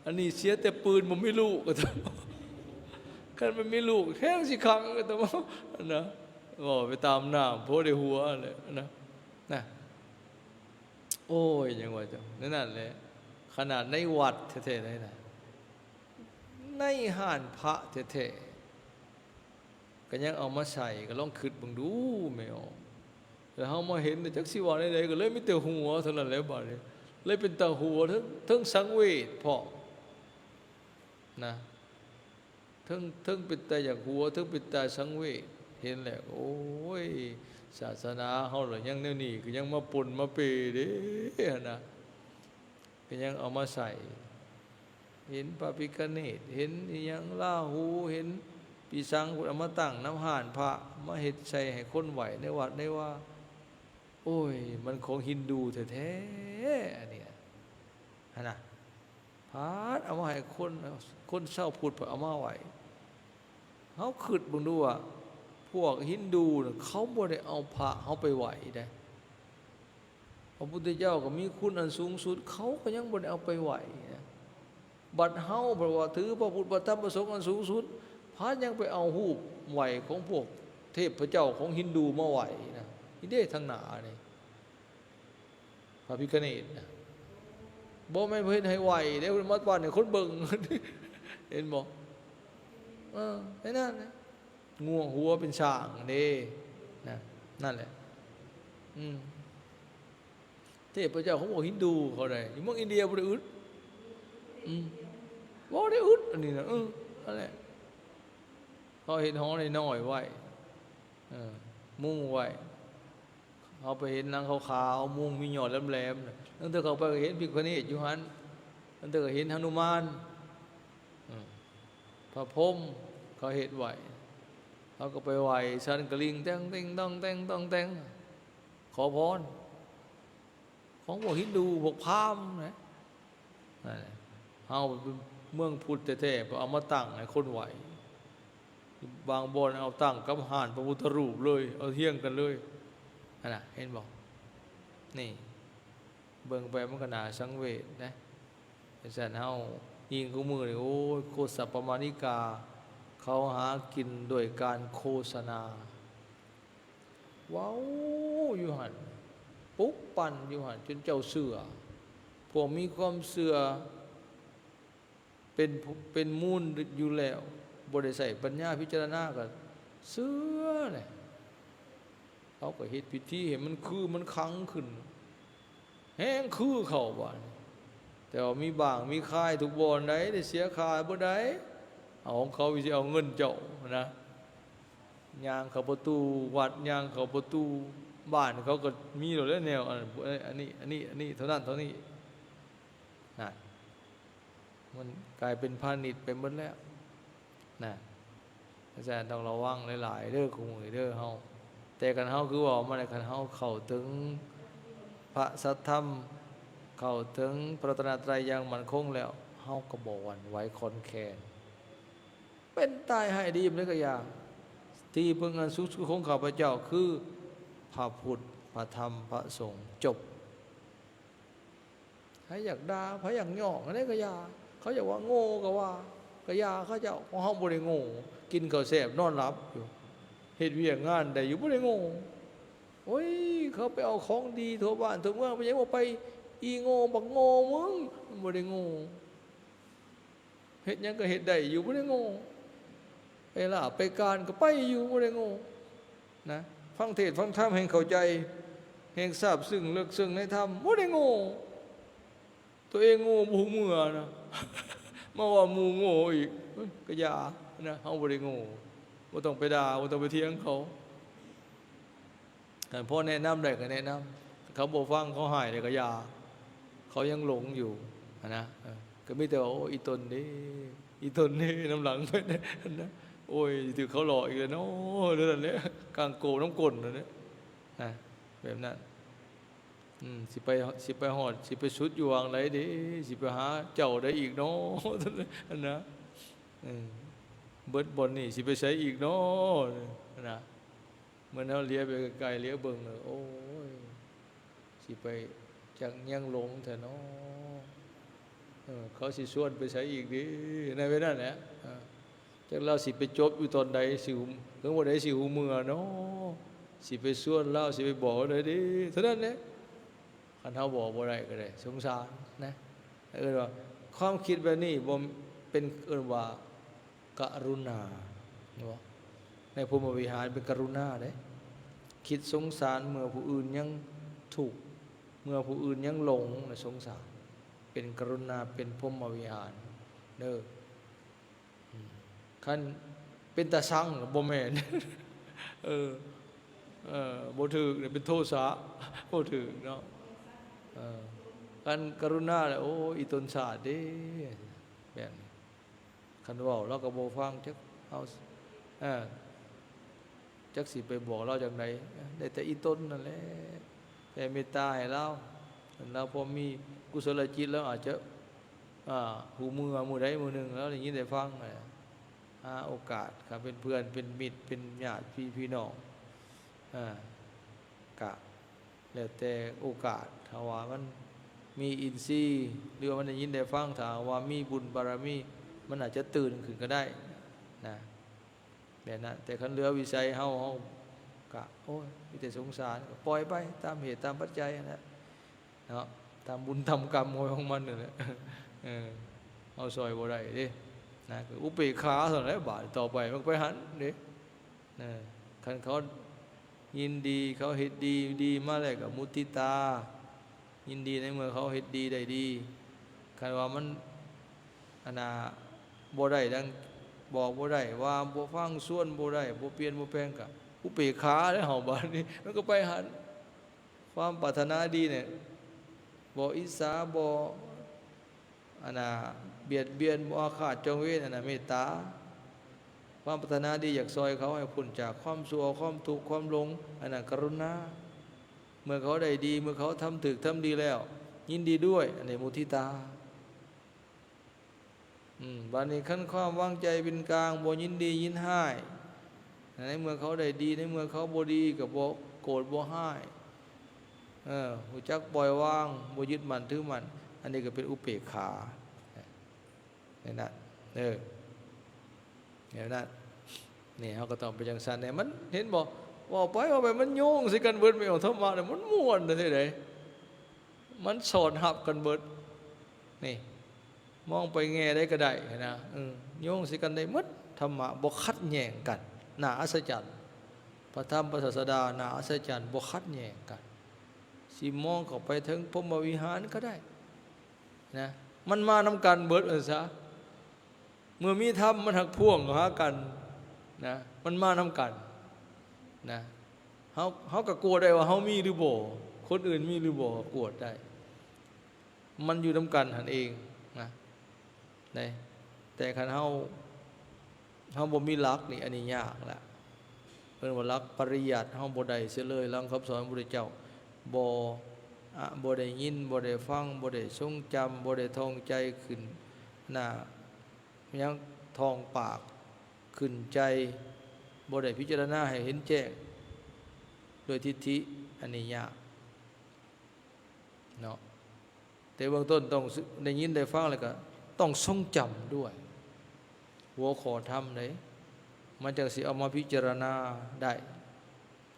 ອັນນີ້ເສຍແຕ່ປືນບໍ່ມີລູກ ອາດຕະມາ ຄັນມັນມີລູກແຮງຊິຂັງ ອາດຕະມາ ອັນນະ ເວົ້າໄປຕາມນ້ຳ ພໍໄດ້ຫົວແຫຼະ ອັນນະ ນະ. ໂອ້ຍ ຫຍັງວ່າຈັ່ງນັ້ນແຫຼະ ຂະໜາດໃນວັດແທ້ໆໃດນະ ໃນຮ້ານພະແທ້ໆ ກໍຍັງເອົາມາໃສ່ ກໍລອງຄິດເບິ່ງດູແມ່ອອກ. ແລ້ວເຮົາມາເຫັນ ຈັກຊິວ່າແນວໃດ ກໍເລີຍມີແຕ່ຫົວເທົ່ານັ້ນແຫຼະບາດນີ້ ເລີຍເປັນຕາຫົວ ເທິງ ເທິງສັງເວດພ້ອມນະ. ເທິງ ເທິງເປັນຕາຢາກຫົວ ເທິງເປັນຕາສັງເວດ ເຫັນແລ້ວ ໂອ້ຍ ສາສະໜາເຮົາລະຍັງແນວນີ້ ກໍຍັງມາປົນມາເປເດ້ຫັ້ນນະ ກໍຍັງເອົາມາໃສ່ ເຫັນພະພິຄະເນດ ເຫັນອີ່ຫຍັງລາຫູ ເຫັນປີສັງ ເອົາມາຕັ້ງນຳຮ້ານພະ ມາເຮັດໃສ່ໃຫ້ຄົນໄຫວ້ໃນວັດໃນວາ. ໂອ້ຍ ມັນຂອງຮິນດູແທ້ໆ ອັນນີ້ຫັ້ນນະ. ພັດເອົາມາໃຫ້ຄົນ ຄົນຊາວພຸດເພິ່ນເອົາມາໄວ້. ເຮົາຄິດເບິ່ງດູວ່າ ພວກຮິນດູນະ ເຂົາບໍ່ໄດ້ເອົາພະເຮົາໄປໄຫວ້ເດ້. ພະພຸດທະເຈົ້າກໍມີຄຸນອັນສູງສຸດ ເຂົາກໍຍັງບໍ່ໄດ້ເອົາໄປໄຫວ້ນະ. ບັດເຮົາ ເພາະວ່າຖືພະພຸດ ພະທຳ ພະສົງອັນສູງສຸດ ພະຍັງໄປເອົາຮູບໄຫວ້ຂອງພວກເທບພະເຈົ້າຂອງຮິນດູມາໄຫວ້ນະ. ນີ້ເດ້ທາງໜ້ານີ້ ພະພິຄະເນດນະ ບໍ່ແມ່ນເພິ່ນເຮັດໃຫ້ໄຫວ້ເດ້ ເພິ່ນມາປັ້ນໃຫ້ຄົນເບິ່ງ ເຫັນບໍ່? ເອີ ໃນນັ້ນນະ ງວງຫົວເປັນຊ້າງເດ້ນະ ນັ້ນແຫຼະ. ອືມ ເທບພະເຈົ້າຂອງພວກຮິນດູເຂົາໃດ ຢູ່ເມືອງອິນເດຍບໍ່ໄດ້ອຶດ. ອືມ ບໍ່ໄດ້ອຶດ ອັນນີ້ນະ ເອີ ນັ້ນແຫຼະ ເຂົາເຮັດຫໍນ້ອຍໆໄວ້ ເອີ ມຸງໄວ້. ເຮົາໄປເຫັນຫຼັງຂາວໆ ມຸງມີຍອດແຫຼມໆ ລາງເທື່ອເຂົ້າໄປກໍເຫັນພິຄະເນດຢູ່ຫັ້ນ ລາງເທື່ອກໍເຫັນຫະນຸມານ ອືມ ພະພົມເຂົາເຮັດໄວ້ ເຮົາກໍໄປໄຫວ້ສັ່ນກະລິ່ງ ແຕ່ງເຕັງ ຕ້ອງແຕ່ງ ຕ້ອງແຕ່ງ ຂໍພອນ. ຂອງພວກຮິນດູ ພວກພາມນະ ນັ້ນແຫຼະ. ເຮົາເປັນເມືອງພຸດແທ້ໆ ເອົາມາຕັ້ງໃຫ້ຄົນໄຫວ້ ບາງບ່ອນເອົາຕັ້ງກັບຮ້ານພະພຸດທະຮູບເລີຍ ເອົາຮຽງກັນເລີຍ ຫັ້ນນະ ເຫັນບໍ່? ນີ້ ເບິ່ງໄປມັນກໍໜ້າສັງເວດນະ. ຈັ່ງຊັ້ນເຮົາ ຍິ່ງກວ່າມື້ນີ້ ໂອ້ຍ ໂຄສັບປະມານິກາ ເຂົາຫາກິນດ້ວຍການໂຄສະນາ ເວົ້າຢູ່ຫັ້ນ ປຸກປັ່ນຢູ່ຫັ້ນ ຈົນເຈົ້າເຊື່ອ. ພວກມີຄວາມເຊື່ອເປັນ ເປັນມູນຢູ່ແລ້ວ ບໍ່ໄດ້ໃຊ້ປັນຍາພິຈາລະນາກໍເຊື່ອແຫຼະ. ເຂົາກໍເຮັດພິທີໃຫ້ມັນຄືມັນຄັງຂຶ້ນ ແຮງຄືເຂົາບາດນີ້. ແຕ່ວ່າມີບ້າງມີຄ້າຍທຸກບ່ອນໃດ ໄດ້ເສຍຄ່າບໍ່ໄດ້ ເອົາຂອງເຂົາ ຊິເອົາເງິນເຈົ້ານະ. ຍ່າງເຂົ້າປະຕູວັດ ຍ່າງເຂົ້າປະຕູບ້ານ ເຂົາກໍມີໂລດແຫຼະແນວ ອັນ ອັນນີ້ ອັນນີ້ ອັນນີ້ເທົ່ານັ້ນເທົ່ານີ້ນະ. ມັນກາຍເປັນພານິດໄປໝົດແລ້ວນະ. ອາຈານຕ້ອງລະວັງຫຼາຍໆເດີ ຄູ່ມື້ນີ້ເດີເຮົາ. ແຕ່ຄັນເຮົາ ຄືເວົ້າມາແລ້ວ ຄັນເຮົາເຂົ້າເຖິງພະສັດທຳ ເຂົ້າເຖິງພະລັດຕະນະໄຕຢ່າງໝັ້ນຄົງແລ້ວ ເຮົາກໍບໍ່ຫວັ່ນໄຫວຄອນແຄນ. ເປັນຕາຍຮ້າຍດີປານໃດກໍຢ່າ, ທີ່ເພິ່ງອັນສູງສຸດຂອງຂ້າພະເຈົ້າຄືພະພຸດ ພະທຳ ພະສົງ ຈົບ. ໃຜຢາກດ່າ ໃຜຢາກຍ້ອງອັນໃດກໍຢ່າ, ເຂົາຢາກວ່າໂງ່ກໍວ່າ ກໍຢ່າເຂົາເຈົ້າ, ເພາະເຮົາບໍ່ໄດ້ໂງ່, ກິນເຂົ້າແຊບນອນຫຼັບຢູ່, ເຮັດວຽກງານໄດ້ຢູ່ ບໍ່ໄດ້ໂງ່. ໂອ້ຍ ເຂົາໄປເອົາຂອງດີທົ່ວບ້ານທົ່ວເມືອງ, ເປັນຫຍັງບໍ່ໄປ ອີໂງ່ບັກໂງ່ມຶງ? ມັນບໍ່ໄດ້ໂງ່. ເຮັດຫຍັງກໍເຮັດໄດ້ຢູ່ ບໍ່ໄດ້ໂງ່. ໄປລາບໄປການກໍໄປຢູ່ ບໍ່ໄດ້ໂງ່ນະ. ຟັງເທດຟັງທຳແຮ່ງເຂົ້າໃຈ, ແຮ່ງຊາບຊຶ້ງເລິກເຊິ່ງໃນທຳ, ບໍ່ໄດ້ໂງ່. ຕົວເອງໂງ່ບໍ່ຮູ້ເມື່ອນະ, ມາວ່າໝູ່ໂງ່ອີກ, ເອີຍ ກໍຢ່ານະ, ເຮົາບໍ່ໄດ້ໂງ່. ບໍ່ຕ້ອງໄປດ່າ ບໍ່ຕ້ອງໄປຖຽງເຂົາ. ຄັນພໍແນະນຳໄດ້ກໍແນະນຳ, ເຂົາບໍ່ຟັງ ເຂົາຮ້າຍແລ້ວກໍຢ່າ, ເຂົາຍັງຫຼົງຢູ່ຫັ້ນນະ. ເອີ ກໍມີແຕ່ວ່າ ໂອ້ ອີຕົນເດ້ ອີຕົນເດ້ ນຳຫຼັງໄປນະ, ໂອ້ຍ ຖືກເຂົາຫຼອກອີກແລ້ວເນາະ, ນັ້ນແຫຼະ ກາງໂກນຳກົ້ນນັ້ນແຫຼະນະ, ແບບນັ້ນ. ອືມ ຊິໄປ ຊິໄປຮອດ ຊິໄປສຸດຢູ່ຫວ່າງໃດເດ້? ຊິໄປຫາເຈົ້າໃດອີກເນາະ ຫັ້ນນະ. ເອີ ເບິດບ່ອນນີ້ ຊິໄປໃສອີກເນາະ ຫັ້ນນະ. ເມື່ອເຮົາຫຼຽວໄປໄກໆ ຫຼຽວເບິ່ງ ໂອ້ຍ ຊິໄປຈັກຍັງຫຼົງແທ້ເນາະ. ເອີ ເຂົາຊິຊວນໄປໃສອີກເດ້? ໃນເວລານັ້ນແຫຼະ ເອີ ຈັກລາວຊິໄປຈົບຢູ່ຕອນໃດ ຊິຫູ ເຖິງມື້ໃດຊິຫູເມື່ອເນາະ? ຊິໄປຊວນລາວ ຊິໄປບອກລາວໃດເດ້? ເທົ່ານັ້ນແຫຼະ. ຄັນເຮົາບອກບໍ່ໄດ້ກໍໄດ້ ສົງສານນະ. ເອີ້ນວ່າ ຄວາມຄິດແບບນີ້ບໍ່ເປັນ ເອີ້ນວ່າກະລຸນາ ເຫັນບໍ່? ໃນພົມມະວິຫານເປັນກະລຸນາເດ້, ຄິດສົງສານເມື່ອຜູ້ອື່ນຍັງທຸກ ເມື່ອຜູ້ອື່ນຍັງຫຼົງ ແລະ ສົງສານ, ເປັນກະລຸນາ ເປັນພົມມະວິຫານເດີ. ອືມ ຄັນເປັນຕາຊັງກໍບໍ່ແມ່ນ. ເອີ ເອີ ບໍ່ຖືກເດ້ ເປັນໂທສະ ບໍ່ຖືກເນາະ. ເອີ ຄັນກະລຸນາແລ້ວ ໂອ້ ອີຕົນຊາດເດ້ ແບບນີ້. ຄັນເວົ້າລາວກໍບໍ່ຟັງ ຈັກເຮົາ ເອີ ຈັກຊິໄປບອກລາວຈັ່ງໃດ, ໄດ້ແຕ່ອີຕົນນັ້ນແຫຼະ. ແຜ່ເມດຕາໃຫ້ລາວ, ລາວພໍມີກຸສົລະຈິດ ລາວອາດຈະ ອາ ຮູ້ເມື່ອມື້ໃດມື້ໜຶ່ງ ລາວໄດ້ຍິນໄດ້ຟັງ. ຫາໂອກາດ ຄັນເປັນເພື່ອນ ເປັນມິດ ເປັນຍາດພີ່ ພີ່ນ້ອງ ອາ ກະ ແລ້ວແຕ່ໂອກາດ, ຖ້າວ່າມັນມີອິນຊີ ຫຼືວ່າມັນໄດ້ຍິນໄດ້ຟັງ, ຖ້າວ່າມີບຸນບາລະມີ ມັນອາດຈະຕື່ນຂຶ້ນກໍໄດ້ນະ ແບບນັ້ນ. ແຕ່ຄັນເຫຼືອວິໄສເຮົາ ເຮົາກະ ໂອ້ຍ ມີແຕ່ສົງສານ ກໍປ່ອຍໄປຕາມເຫດຕາມປັດໄຈຫັ້ນແຫຼະເນາະ, ຕາມບຸນຕາມກຳຂອງມັນນັ້ນແຫຼະ. ເອີ ເຮົາຊ່ອຍບໍ່ໄດ້ເດ້ນະ, ກໍອຸເປກຂາເທົ່ານັ້ນແຫຼະ. ບາດຕໍ່ໄປມັນກໍໄປຫັ້ນເດ້. ເອີ ຄັນເຂົາຍິນດີ ເຂົາເຮັດດີ ດີມາແລ້ວກໍມຸທິຕາ, ຍິນດີໃນເມື່ອເຂົາເຮັດດີໄດ້ດີ. ຄັນວ່າມັນ ອັນນ່າ ບໍ່ໄດ້ດັ່ງ ບອກບໍ່ໄດ້ ວ່າບໍ່ຟັງ ຊວນບໍ່ໄດ້ ບໍ່ປ່ຽນບໍ່ແປງ ກໍອຸເປກຂາແລ້ວເຮົາ. ບາດນີ້ມັນກໍໄປຫັ້ນ. ຄວາມປາດຖະໜາດີນີ້ ບໍ່ອິດສາ ບໍ່ ອັນນ່າ ບຽດບຽນ ບໍ່ອາຄາດຈອງເວນ, ອັນນັ້ນເມດຕາ. ຄວາມປາດຖະໜາດີຢາກຊ່ອຍເຂົາໃຫ້ພົ້ນຈາກຄວາມຊົ່ວ ຄວາມທຸກ ຄວາມຫຼົງ, ອັນນັ້ນກະລຸນາ. ເມື່ອເຂົາໄດ້ດີ ເມື່ອເຂົາທຳຖືກ ທຳດີແລ້ວ ຍິນດີດ້ວຍ, ອັນນີ້ມຸທິຕາ. ອືມ ບາດນີ້ຄັນຄວາມວາງໃຈເປັນກາງ ບໍ່ຍິນດີຍິນຮ້າຍ, ໃນເມື່ອເຂົາໄດ້ດີ ໃນເມື່ອເຂົາບໍ່ດີ ກໍບໍ່ໂກດບໍ່ຮ້າຍ, ເອີ ຮູ້ຈັກປ່ອຍວາງ ບໍ່ຍຶດໝັ້ນຖືໝັ້ນ, ອັນນີ້ກໍເປັນອຸເປກຂາ ໃນນັ້ນ ເອີ ແນວນັ້ນ. ນີ້ເຮົາກໍຕ້ອງເປັນຈັ່ງຊັ້ນແດ່. ມັນເຫັນບໍ່? ເວົ້າໄປເວົ້າໄປ ມັນໂຍງໃສ່ກັນເບິດ. ແມ່ນ ເອົາທຳມະ ມັນມ່ວນແທ້ໃດ ມັນສອດຮັບກັນເບິດ. ນີ້ ມອງໄປແງ່ໃດກໍໄດ້ນະ, ເອີ ໂຍງໃສ່ກັນໄດ້ໝົດ. ທຳມະບໍ່ຂັດແຍ່ງກັນ, ໜ້າອັດສະຈັນ. ພະທຳ ພະສາສະດາ ໜ້າອັດສະຈັນ, ບໍ່ຂັດແຍ່ງກັນ. ຊິມອງເຂົ້າໄປເຖິງພົມມະວິຫານກໍໄດ້ນະ, ມັນມານຳກັນເບິດ ວ່າຊັ້ນຊະ. ເມື່ອມີທຳ ມັນຫັກພ່ວງເຂົ້າຫາກັນນະ, ມັນມານຳກັນນະ. ເຮົາ ເຮົາກໍກວດໄດ້ວ່າເຮົາມີຫຼືບໍ່, ຄົນອື່ນມີຫຼືບໍ່ ກວດໄດ້. ມັນຢູ່ນຳກັນຫັ້ນເອງນະ. ນະ ແຕ່ຄັນເຮົາ ເຮົາບໍ່ມີຫຼັກນີ້ ອັນນີ້ຍາກລະ ເອີ້ນວ່າຫຼັກປະລິຍັດ ເຮົາບໍ່ໄດ້ເສຍເລີຍ ຫຼັກຄຳສອນຂອງພະພຸດທະເຈົ້າ ບໍ່ ອະ ບໍ່ໄດ້ຍິນ ບໍ່ໄດ້ຟັງ ບໍ່ໄດ້ຊົງຈຳ ບໍ່ໄດ້ທ່ອງໃຈຂຶ້ນໜ້າ ຍັງທ່ອງປາກຂຶ້ນໃຈ ບໍ່ໄດ້ພິຈາລະນາໃຫ້ເຫັນແຈ້ງດ້ວຍທິດຖິ ອັນນີ້ຍາກເນາະ. ແຕ່ເບື້ອງຕົ້ນຕ້ອງໄດ້ຍິນໄດ້ຟັງ ແລ້ວກໍຕ້ອງຊົງຈຳດ້ວຍ ຫົວຂໍ້ທຳເດ້ ມັນຈັ່ງຊິເອົາມາພິຈາລະນາໄດ້.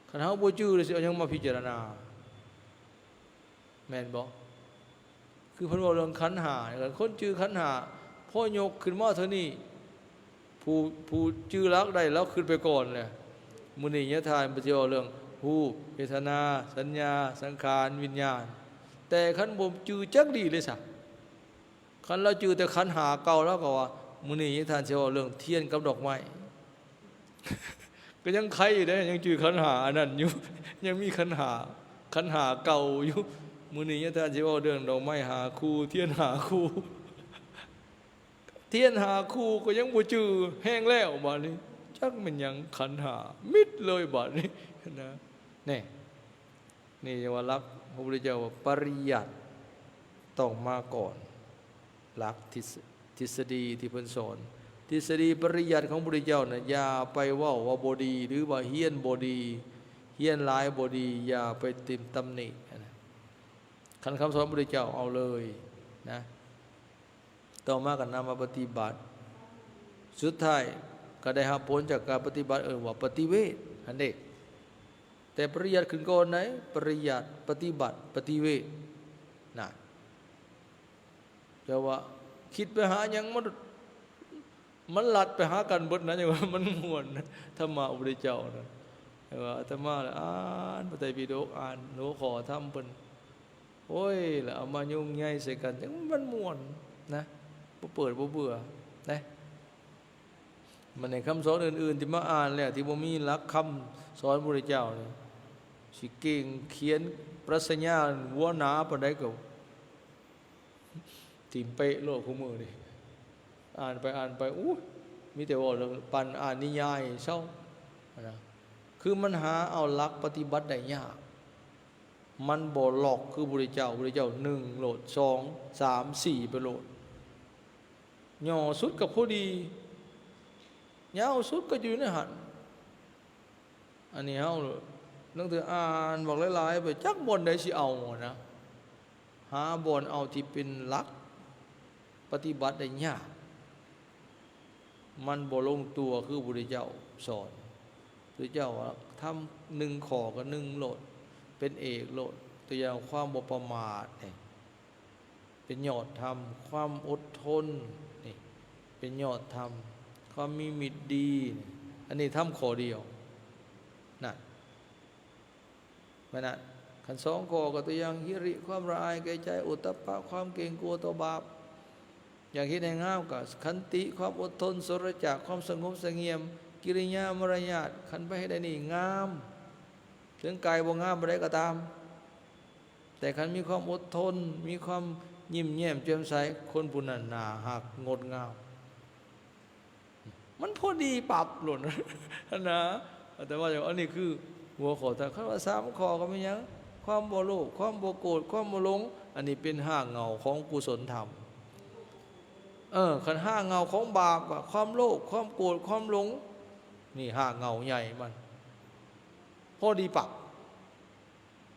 ຄັນເຮົາບໍ່ຈື່ແລ້ວຊິເອົາຫຍັງມາພິຈາລະນາ? ແມ່ນບໍ່? ຄືເພິ່ນເວົ້າເລື່ອງຂັນຫ້ານີ້ ຄັນຄົນຈື່ຂັນຫ້າ ພໍຍົກຂຶ້ນມາເທົ່ານີ້ ຜູ້ ຜູ້ຈື່ຫຼັກໄດ້ ລາວຂຶ້ນໄປກ່ອນແຫຼະ. ມື້ນີ້ຍາທ່ານເພິ່ນຊິເວົ້າເລື່ອງຮູບ, ເວທະນາ, ສັນຍາ, ສັງຂານ, ວິນຍານ. ແຕ່ຄັນບໍ່ຈື່ຈັກດີເລີຍຊະ, ຄັນລາວຈື່ແຕ່ຂັນຫ້າເກົ່າ ລາວກໍວ່າ ມື້ນີ້ຍາທ່ານຊິເວົ້າເລື່ອງທຽນກັບດອກໄມ້. ກໍຍັງໄຄຢູ່ເດ້ ຍັງຈື່ຂັນຫ້າອັນນັ້ນຢູ່ ຍັງມີຂັນຫ້າ ຂັນຫ້າເກົ່າຢູ່. ມື້ນີ້ຍາທ່ານຊິເວົ້າເລື່ອງດອກໄມ້ຫ້າຄູ່ ທຽນຫ້າຄູ່. ທຽນຫ້າຄູ່ກໍຍັງບໍ່ຈື່ ແຮງແລ້ວບາດນີ້ ຈັກແມ່ນຫຍັງຂັນຫ້າ ມິດເລີຍບາດນີ້ນະ. ແນ່ ນີ້ຈັ່ງວ່າຫຼັກຂອງພະພຸດທະເຈົ້າວ່າປະລິຍັດຕ້ອງມາກ່ອນ ຫຼັກທິດສະ ທິດສະດີທີ່ເພິ່ນສອນ ທິດສະດີປະລິຍັດຂອງພະພຸດທະເຈົ້ານະ ຢ່າໄປເວົ້າວ່າບໍ່ດີ ຫຼືວ່າຮຽນບໍ່ດີ ຮຽນຫຼາຍບໍ່ດີ ຢ່າໄປຕິ ຕຳໜິຫັ້ນນະ. ຄັນຄຳສອນພະພຸດທະເຈົ້າເອົາເລີຍນະ ຕໍ່ມາກໍນຳມາປະຕິບັດ ສຸດທ້າຍກໍໄດ້ຮັບຜົນຈາກການປະຕິບັດ ເອີ້ນວ່າປະຕິເວດຫັ້ນເດ້. ແຕ່ປະລິຍັດຂຶ້ນກ່ອນໃດ໋ ປະລິຍັດ ປະຕິບັດ ປະຕິເວດ ນະ. ແຕ່ວ່າຄິດໄປຫາຫຍັງ ມັນ ມັນລັດໄປຫາກັນເບິດນະ ຈັ່ງວ່າມັນມ່ວນ ທຳມະຂອງພະພຸດທະເຈົ້ານະ. ແຕ່ວ່າອາດຕະມາລະອ່ານພະໄຕປິດົກ ອ່ານຫົວຂໍ້ທຳເພິ່ນ ໂອ້ຍ ລະເອົາມາໂຍງໃຍໃສ່ກັນ ຈັ່ງມັນມ່ວນນະ ບໍ່ເປີດບໍ່ເບື່ອນະ. ມັນໃນຄຳສອນອື່ນໆທີ່ມາອ່ານແລ້ວ ທີ່ບໍ່ມີຫຼັກຄຳສອນພະພຸດທະເຈົ້ານີ້ ຊິເກັ່ງຂຽນປະລັດຊະຍາຫົວໜາປານໃດກໍ ຖິ້ມເປະໂລດ ຄູ່ມື້ນີ້ ອ່ານໄປອ່ານໄປ ໂອ້ຍ ມີແຕ່ເວົ້າເລື່ອງປັນອ່ານນິຍາຍເຊົານະ. ຄືມັນຫາເອົາຫຼັກປະຕິບັດໄດ້ຍາກ ມັນບໍ່ລັອກຄືພະພຸດທະເຈົ້າ. ພະພຸດທະເຈົ້າໜຶ່ງໂລດ ສອງ ສາມ ສີ່ ໄປໂລດ ຫຍໍ້ສຸດກໍພໍດີ ຍາວສຸດກໍຢູ່ໃນຫັ້ນ. ອັນນີ້ເຮົາລາງເທື່ອອ່ານບັກຫຼາຍໆ ໄປຈັກບ່ອນໃດຊິເອົານະ ຫາບ່ອນເອົາທີ່ເປັນຫຼັກປະຕິບັດໄດ້ຍາກ ມັນບໍ່ລົງຕົວຄືພະພຸດທະເຈົ້າສອນ. ພະພຸດທະເຈົ້າວ່າທຳໜຶ່ງຂໍ້ກໍໜຶ່ງໂລດ ເປັນເອກໂລດ. ຕົວຢ່າງຄວາມບໍ່ປະໝາດນີ້ ເປັນຍອດທຳ, ຄວາມອົດທົນນີ້ເປັນຍອດທຳ, ຄວາມມີມິດດີນີ້ ອັນນີ້ທຳຂໍ້ດຽວນະ. ແມ່ນນະ ຄັນສອງຂໍ້ກໍຕົວຢ່າງ ຫິລິ ຄວາມລະອາຍແກ່ໃຈ, ໂອດຕັບປະ ຄວາມເກງກົວຕໍ່ບາບ, ຢາກເຮັດໃຫ້ງາມກໍຂັນຕິ ຄວາມອົດທົນ, ສົດຈະ ຄວາມສະຫງົບສະຫງຽມ, ກິລິຍາມາລະຍາດ. ຄັນໄປເຮັດໄດ້ນີ້ງາມ, ເຖິງກາຍບໍ່ງາມປານໃດກໍຕາມ ແຕ່ຄັນມີຄວາມອົດທົນ, ມີຄວາມຍິ້ມແຍ້ມແຈ່ມໃສ, ຄົນຜູ້ນັ້ນໜ້າຮັກງົດງາມ. ມັນພໍດີປັບໂລດຫັ້ນນະ. ອາດຕະມາວ່າ ອັນນີ້ຄືຫົວຂໍ້. ຖ້າຄັນວ່າສາມຂໍ້ກໍແມ່ນຫຍັງ? ຄວາມບໍ່ໂລບ, ຄວາມບໍ່ໂກດ, ຄວາມບໍ່ຫຼົງ. ອັນນີ້ເປັນຮາກເຫງົ້າຂອງກຸສົນທຳ. ເອີ ຄັນຮາກເຫງົ້າຂອງບາບກໍຄວາມໂລບ, ຄວາມໂກດ, ຄວາມຫຼົງ. ນີ້ຮາກເຫງົ້າໃຫຍ່ມັນ ພໍດີປັບ.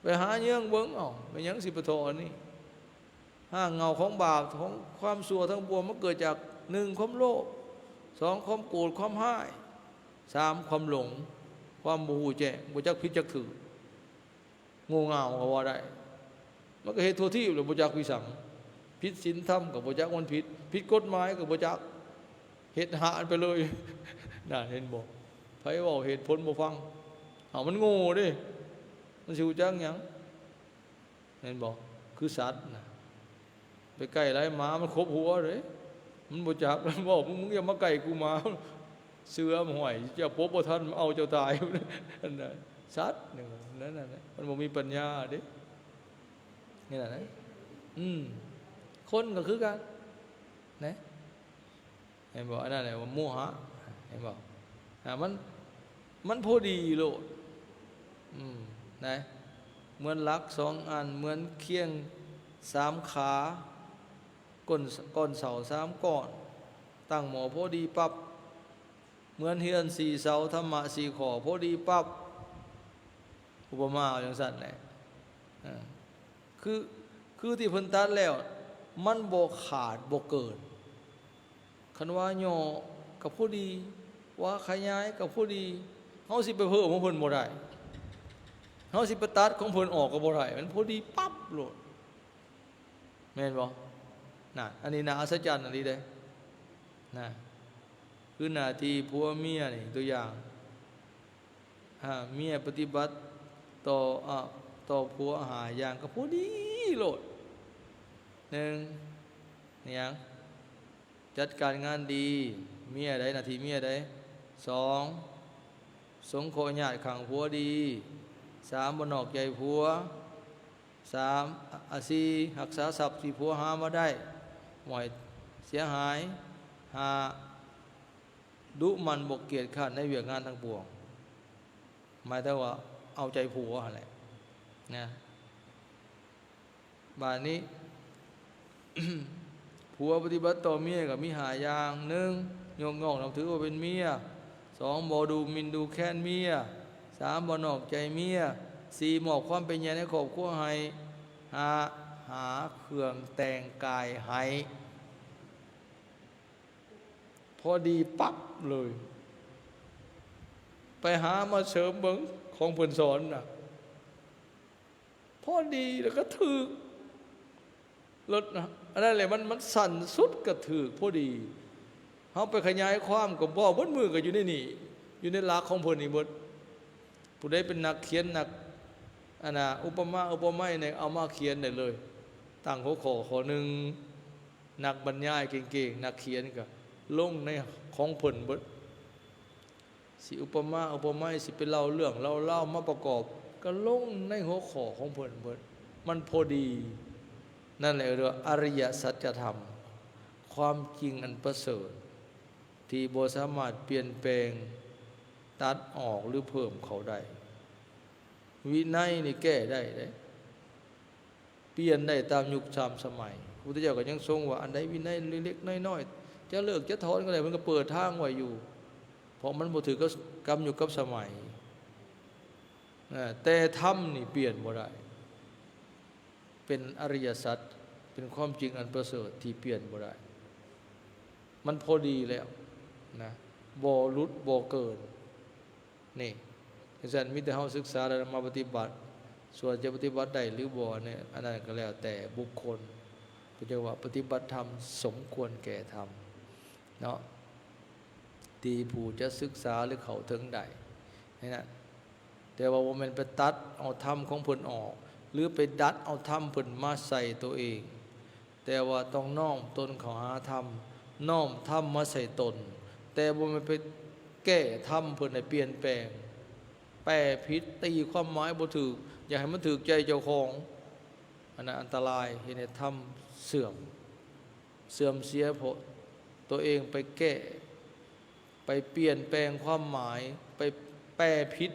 ໄປຫາເຍືອງເບິ່ງ ເອົ້າ ແມ່ນຫຍັງຊິປະທໍອັນນີ້? ຮາກເຫງົ້າຂອງບາບ ຂອງຄວາມຊົ່ວທັງປວງ ມັນເກີດຈາກ ໜຶ່ງ ຄວາມໂລບ, ສອງ ຄວາມໂກດ ຄວາມຮ້າຍ, ສາມ ຄວາມຫຼົງ ຄວາມບໍ່ຮູ້ແຈ້ງ ບໍ່ຈັກຜິດຈັກຖືກ ໂງ່ເຫງົ້າກໍວ່າໄດ້. ມັນກໍເຮັດທົ່ວທີບແຫຼະ ບໍ່ຈັກວິສັງ, ຜິດສິນທຳກໍບໍ່ຈັກມັນຜິດ, ຜິດກົດໝາຍກໍບໍ່ຈັກ, ເຮັດຫານໄປເລີຍ. ນັ້ນເຫັນບໍ່? ໃຜເວົ້າເຫດຜົນບໍ່ຟັງ ເອົາ ມັນໂງ່ເດ້ ມັນຊິຮູ້ຈັກຫຍັງ? ແມ່ນບໍ່? ຄືສັດນະ ໄປໃກ້ຫຼາຍ ໝາມັນຂົບຫົວເດ້ ມັນບໍ່ຈັກ. ມັນເວົ້າ ມຶງຢ່າມາໃກ້ກູ ໝາ ເສືອ ຫ້ວຍ ເຈົ້າປົບບໍ່ທັນ ມັນເອົາເຈົ້າຕາຍ. ອັນນັ້ນ ສັດນີ້ ນັ້ນນະ ມັນບໍ່ມີປັນຍາເດ້ ນີ້ນະ. ອືມ ຄົນກໍຄືກັນນະ. ຫັນບໍ່? ອັນນັ້ນແຫຼະວ່າໂມຫະ ເຫັນບໍ່? ອ່າ ມັນ ມັນພໍດີໂລດ ອືມ ນະ ເໝືອນຫຼັກສອງອັນ ເໝືອນຄຽງສາມຂາ ກົ້ນ ກ້ອນເສົາສາມກ້ອນ ຕັ້ງໝໍ້ພໍດີປັບ ເໝືອນເຮືອນສີ່ເສົາ ທຳມະສີ່ຂໍ້ ພໍດີປັບ ອຸປະມາເອົາຈັ່ງຊັ້ນແຫຼະ ເອີ ຄື ຄືທີ່ເພິ່ນຕັດແລ້ວ ມັນບໍ່ຂາດບໍ່ເກີນ ຄັນວ່າຫຍໍ້ກໍພໍດີ ວ່າຂະຫຍາຍກໍພໍດີ ເຮົາຊິໄປເພີ່ມຂອງເພິ່ນບໍ່ໄດ້ ເຮົາຊິໄປຕັດຂອງເພິ່ນອອກກໍບໍ່ໄດ້ ມັນພໍດີປັບໂລດ ແມ່ນບໍ່? ນະ ອັນນີ້ໜ້າອັດສະຈັນອີ່ຫຼີເດ້ ນະ ຄືໜ້າທີ່ຜົວເມຍນີ້ ຕົວຢ່າງ ຖ້າເມຍປະຕິບັດຕໍ່ ອາ ຕໍ່ຜົວຫ້າຢ່າງກໍພໍດີໂລດ ໜຶ່ງ ຫຍັງ? ຈັດການງານດີ ເມຍໃດ ໜ້າທີ່ເມຍໃດ? ສອງ ສົງເຄາະຍາດຂ້າງຜົວດີ ສາມ ບໍ່ນອກໃຈຜົວ ສາມ ອາ ສີ່ ຮັກສາຊັບທີ່ຜົວຫາມາໄດ້ ບໍ່ໃຫ້ເສຍຫາຍ ຫ້າ ດຸໝັ່ນບໍ່ກຽດຄ້ານໃນວຽກງານທັງປວງ ໝາຍເຖິງວ່າເອົາໃຈຜົວຫັ້ນແຫຼະນະ ບາດນີ້ ຜົວປະຕິບັດຕໍ່ເມຍກໍມີຫ້າຢ່າງ ໜຶ່ງ ຍົກຍ້ອງນັບຖືວ່າເປັນເມຍ ສອງ ບໍ່ດູໝິ່ນດູແຄນເມຍ ສາມ ບໍ່ນອກໃຈເມຍ ສີ່ ມອບຄວາມເປັນໃຫຍ່ໃນຄອບຄົວໃຫ້ ຫ້າ ຫາເຄື່ອງແຕ່ງກາຍໃຫ້ ພໍດີປັບເລີຍ ໄປຫາມາເສີມເບິ່ງ ຂອງເພິ່ນສອນນະ ພໍດີແລ້ວກໍຖືກ ເລີດນະ ອັນນັ້ນແຫຼະ ມັນ ມັນສັ້ນສຸດກໍຖືກພໍດີ ເຮົາໄປຂະຫຍາຍຄວາມກໍເວົ້າເບິດມື້ກໍຢູ່ໃນນີ້ ຢູ່ໃນຫຼັກຂອງເພິ່ນນີ້ເບິດ ຜູ້ໃດເປັນນັກຂຽນ ນັກ ອັນນ່າ ອຸປະມາອຸປະໄມນີ້ ເອົາມາຂຽນໄດ້ເລີຍ ຕັ້ງຫົວຂໍ້ຂໍ້ໜຶ່ງ ນັກບັນຍາຍເກັ່ງໆ ນັກຂຽນກໍລົງໃນຂອງເພິ່ນເບິດ ຊິອຸປະມາອຸປະໄມ ຊິໄປເລົ່າເລື່ອງເລົ່າລາວມາປະກອບ ກໍລົງໃນຫົວຂໍ້ຂອງເພິ່ນເບິດ ມັນພໍດີ ນັ້ນແຫຼະເອີ້ນວ່າອະລິຍະສັດຈະທຳ ຄວາມຈິງອັນປະເສີດ ທີ່ບໍ່ສາມາດປ່ຽນແປງ ຕັດອອກ ຫຼື ເພີ່ມເຂົ້າໄດ້ ວິໄນນີ້ແກ້ໄດ້ເດ້ ປ່ຽນໄດ້ຕາມຍຸກຕາມສະໄໝ ພະພຸດທະເຈົ້າກໍຍັງຊົງວ່າ ອັນໃດວິໄນເລັກໆນ້ອຍໆ ຈະເລີກຈະຖອນກໍໄດ້ ເພິ່ນກໍເປີດທາງໄວ້ຢູ່ ເພາະມັນບໍ່ຖືກກັບ ກັບຍຸກກັບສະໄໝ ແຕ່ທຳນີ້ປ່ຽນບໍ່ໄດ້ ເປັນອະລິຍະສັດ ເປັນຄວາມຈິງອັນປະເສີດທີ່ປ່ຽນບໍ່ໄດ້ ມັນພໍດີແລ້ວນະ ບໍ່ຫຼຸດບໍ່ເກີນ ນີ້ ຈັ່ງຊັ້ນມີແຕ່ເຮົາສຶກສາແລ້ວນຳມາປະຕິບັດ ສ່ວນຈະປະຕິບັດໄດ້ຫຼືບໍ່ນີ້ ອັນນັ້ນກໍແລ້ວແຕ່ບຸກຄົນ ເພິ່ນເອີ້ນວ່າປະຕິບັດທຳສົມຄວນແກ່ທຳເນາະ ທີ່ຜູ້ຈະສຶກສາ ຫຼື ເຂົ້າເຖິງໄດ້ໃນນັ້ນ ແຕ່ວ່າບໍ່ແມ່ນໄປຕັດເອົາທຳຂອງເພິ່ນອອກ ຫຼື ໄປດັດເອົາທຳເພິ່ນມາໃສ່ໂຕເອງ ແຕ່ວ່າຕ້ອງນ້ອມຕົນເຂົ້າຫາທຳ ນ້ອມທຳມາໃສ່ຕົນ ແຕ່ບໍ່ແມ່ນໄປແກ້ທຳເພິ່ນໃຫ້ປ່ຽນແປງ ແປຜິດ ຕີຄວາມໝາຍບໍ່ຖືກ ຢາກໃຫ້ມັນຖືກໃຈເຈົ້າຂອງ ອັນນັ້ນອັນຕະລາຍ ເຮັດໃຫ້ທຳເສື່ອມ ເສື່ອມເສຍ ເພາະຕົວເອງໄປແກ້ ໄປປ່ຽນແປງຄວາມໝາຍ ໄປແປຜິດ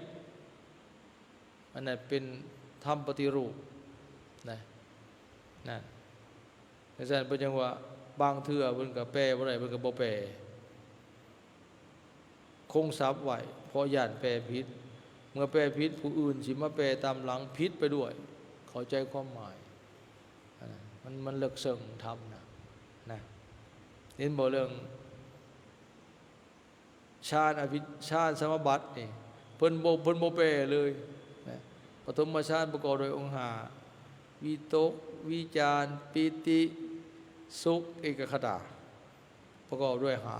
ອັນນັ້ນເປັນທຳປະຕິຮູບນະ ນະ ຈັ່ງຊັ້ນເພິ່ນຈັ່ງວ່າ ບາງເທື່ອເພິ່ນກໍແປບໍ່ໄດ້ ເພິ່ນກໍບໍ່ແປ ຄົງສັບໄວ້ ເພາະຢ້ານແປຜິດ ເມື່ອແປຜິດ ຜູ້ອື່ນຊິມາແປຕາມຫຼັງຜິດໄປດ້ວຍ ເຂົ້າໃຈຄວາມໝາຍ ອັນນັ້ນ ມັນ ມັນເລິກເຊິ່ງທຳນະ ນະ ເຫັນບໍ່ ເລື່ອງ ຊານອະວິ ຊານສະມາບັດນີ້ ເພິ່ນບໍ່ ເພິ່ນບໍ່ແປເລີຍນະ ປະຖົມມະຊານປະກອບດ້ວຍອົງຫ້າ ວິຕົກ ວິຈານ ປີຕິ ສຸກ ເອກະຄະຕາ ປະກອບດ້ວຍຫ້າ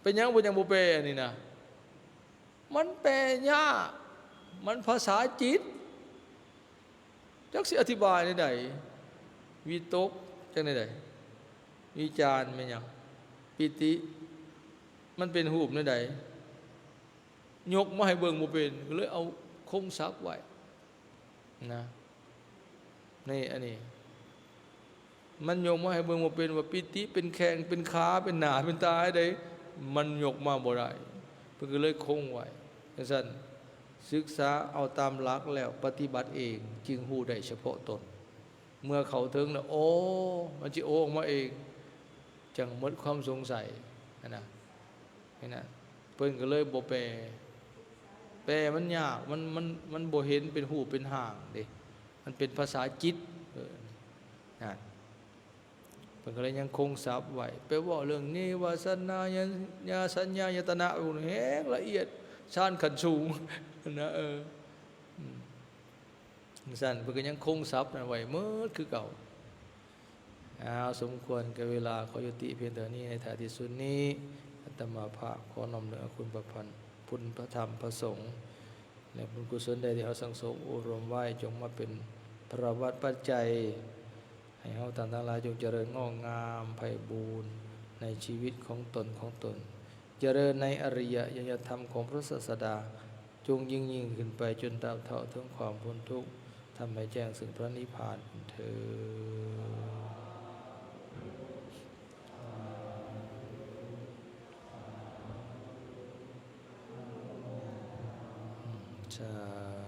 ເປັນຫຍັງເພິ່ນຍັງບໍ່ແປອັນນີ້ນະ? ມັນແປຍາກ ມັນພາສາຈິດ ຈັກຊິອະທິບາຍແນວໃດ? ວິຕົກ ຈັກແນວໃດ? ວິຈານແມ່ນຫຍັງ? ປີຕິ ມັນເປັນຮູບແນວໃດ? ຍົກມາໃຫ້ເບິ່ງບໍ່ເປັນ ກໍເລີຍເອົາຄົງສັບໄວ້ນະ ນີ້ ອັນນີ້ ມັນຍົກມາໃຫ້ເບິ່ງບໍ່ເປັນວ່າປີຕິເປັນແຂ້ງເປັນຂາເປັນໜ້າເປັນຕາໃດ ມັນຍົກມາບໍ່ໄດ້ ເພິ່ນກໍເລີຍຄົງໄວ້. ຈັ່ງຊັ້ນ ສຶກສາເອົາຕາມຫຼັກແລ້ວປະຕິບັດເອງ ຈຶ່ງຮູ້ໄດ້ສະເພາະຕົນ. ເມື່ອເຂົ້າເຖິງແລ້ວ ໂອ້ ມັນຊິໂອ້ອອກມາເອງ ຈັ່ງໝົດຄວາມສົງໄສຫັ້ນນະ. ເຫັນນະ ເພິ່ນກໍເລີຍບໍ່ແປ ແປມັນຍາກ ມັນ ມັນ ມັນບໍ່ເຫັນເປັນຮູບເປັນຮ່າງເດ້ ມັນເປັນພາສາຈິດ ເອີ ນັ້ນ ເພິ່ນກໍເລີຍຍັງຄົງສັບໄວ້ ໄປເວົ້າເລື່ອງເນວະ ສັນນາ ຍະ ຍະ ສັນຍາ ຍະຕະນະ ໂອ້ ແຮງລະອຽດ ຊານຂັ້ນສູງນະ ເອີ ອືມ ຈັ່ງຊັ້ນ ເພິ່ນກໍຍັງຄົງສັບນັ້ນໄວ້ໝົດຄືເກົ່າ. ອ້າວ ສົມຄວນແກ່ເວລາ ຂໍຍຸຕິພຽງເທົ່ານີ້. ໃນທ້າຍທີ່ສຸດນີ້ ອາດຕະມາພາບຂໍນ້ອມເອົາຄຸນພະພັນ ຄຸນພະທຳພະສົງ ແລະ ບຸນກຸສົນໃດທີ່ເຮົາສັ່ງສົມອົບຮົມໄວ້ ຈົ່ງມາເປັນພະລະວັດປັດໄຈ ໃຫ້ເຮົາທ່ານທັງຫຼາຍຈົ່ງຈະເລີນງອກງາມໄພບູນໃນຊີວິດຂອງຕົນ ຂອງຕົນ. ຈະເລີນໃນອະລິຍະຍະທຳຂອງພະສາສະດາ ຈົ່ງຍິ່ງໆຂຶ້ນໄປຈົນຕາບເທົ່າເຖິງຄວາມພົ້ນທຸກ ທຳໃຫ້ແຈ້ງເຊິ່ງພະນິບພານເທີ້ນ. ສາ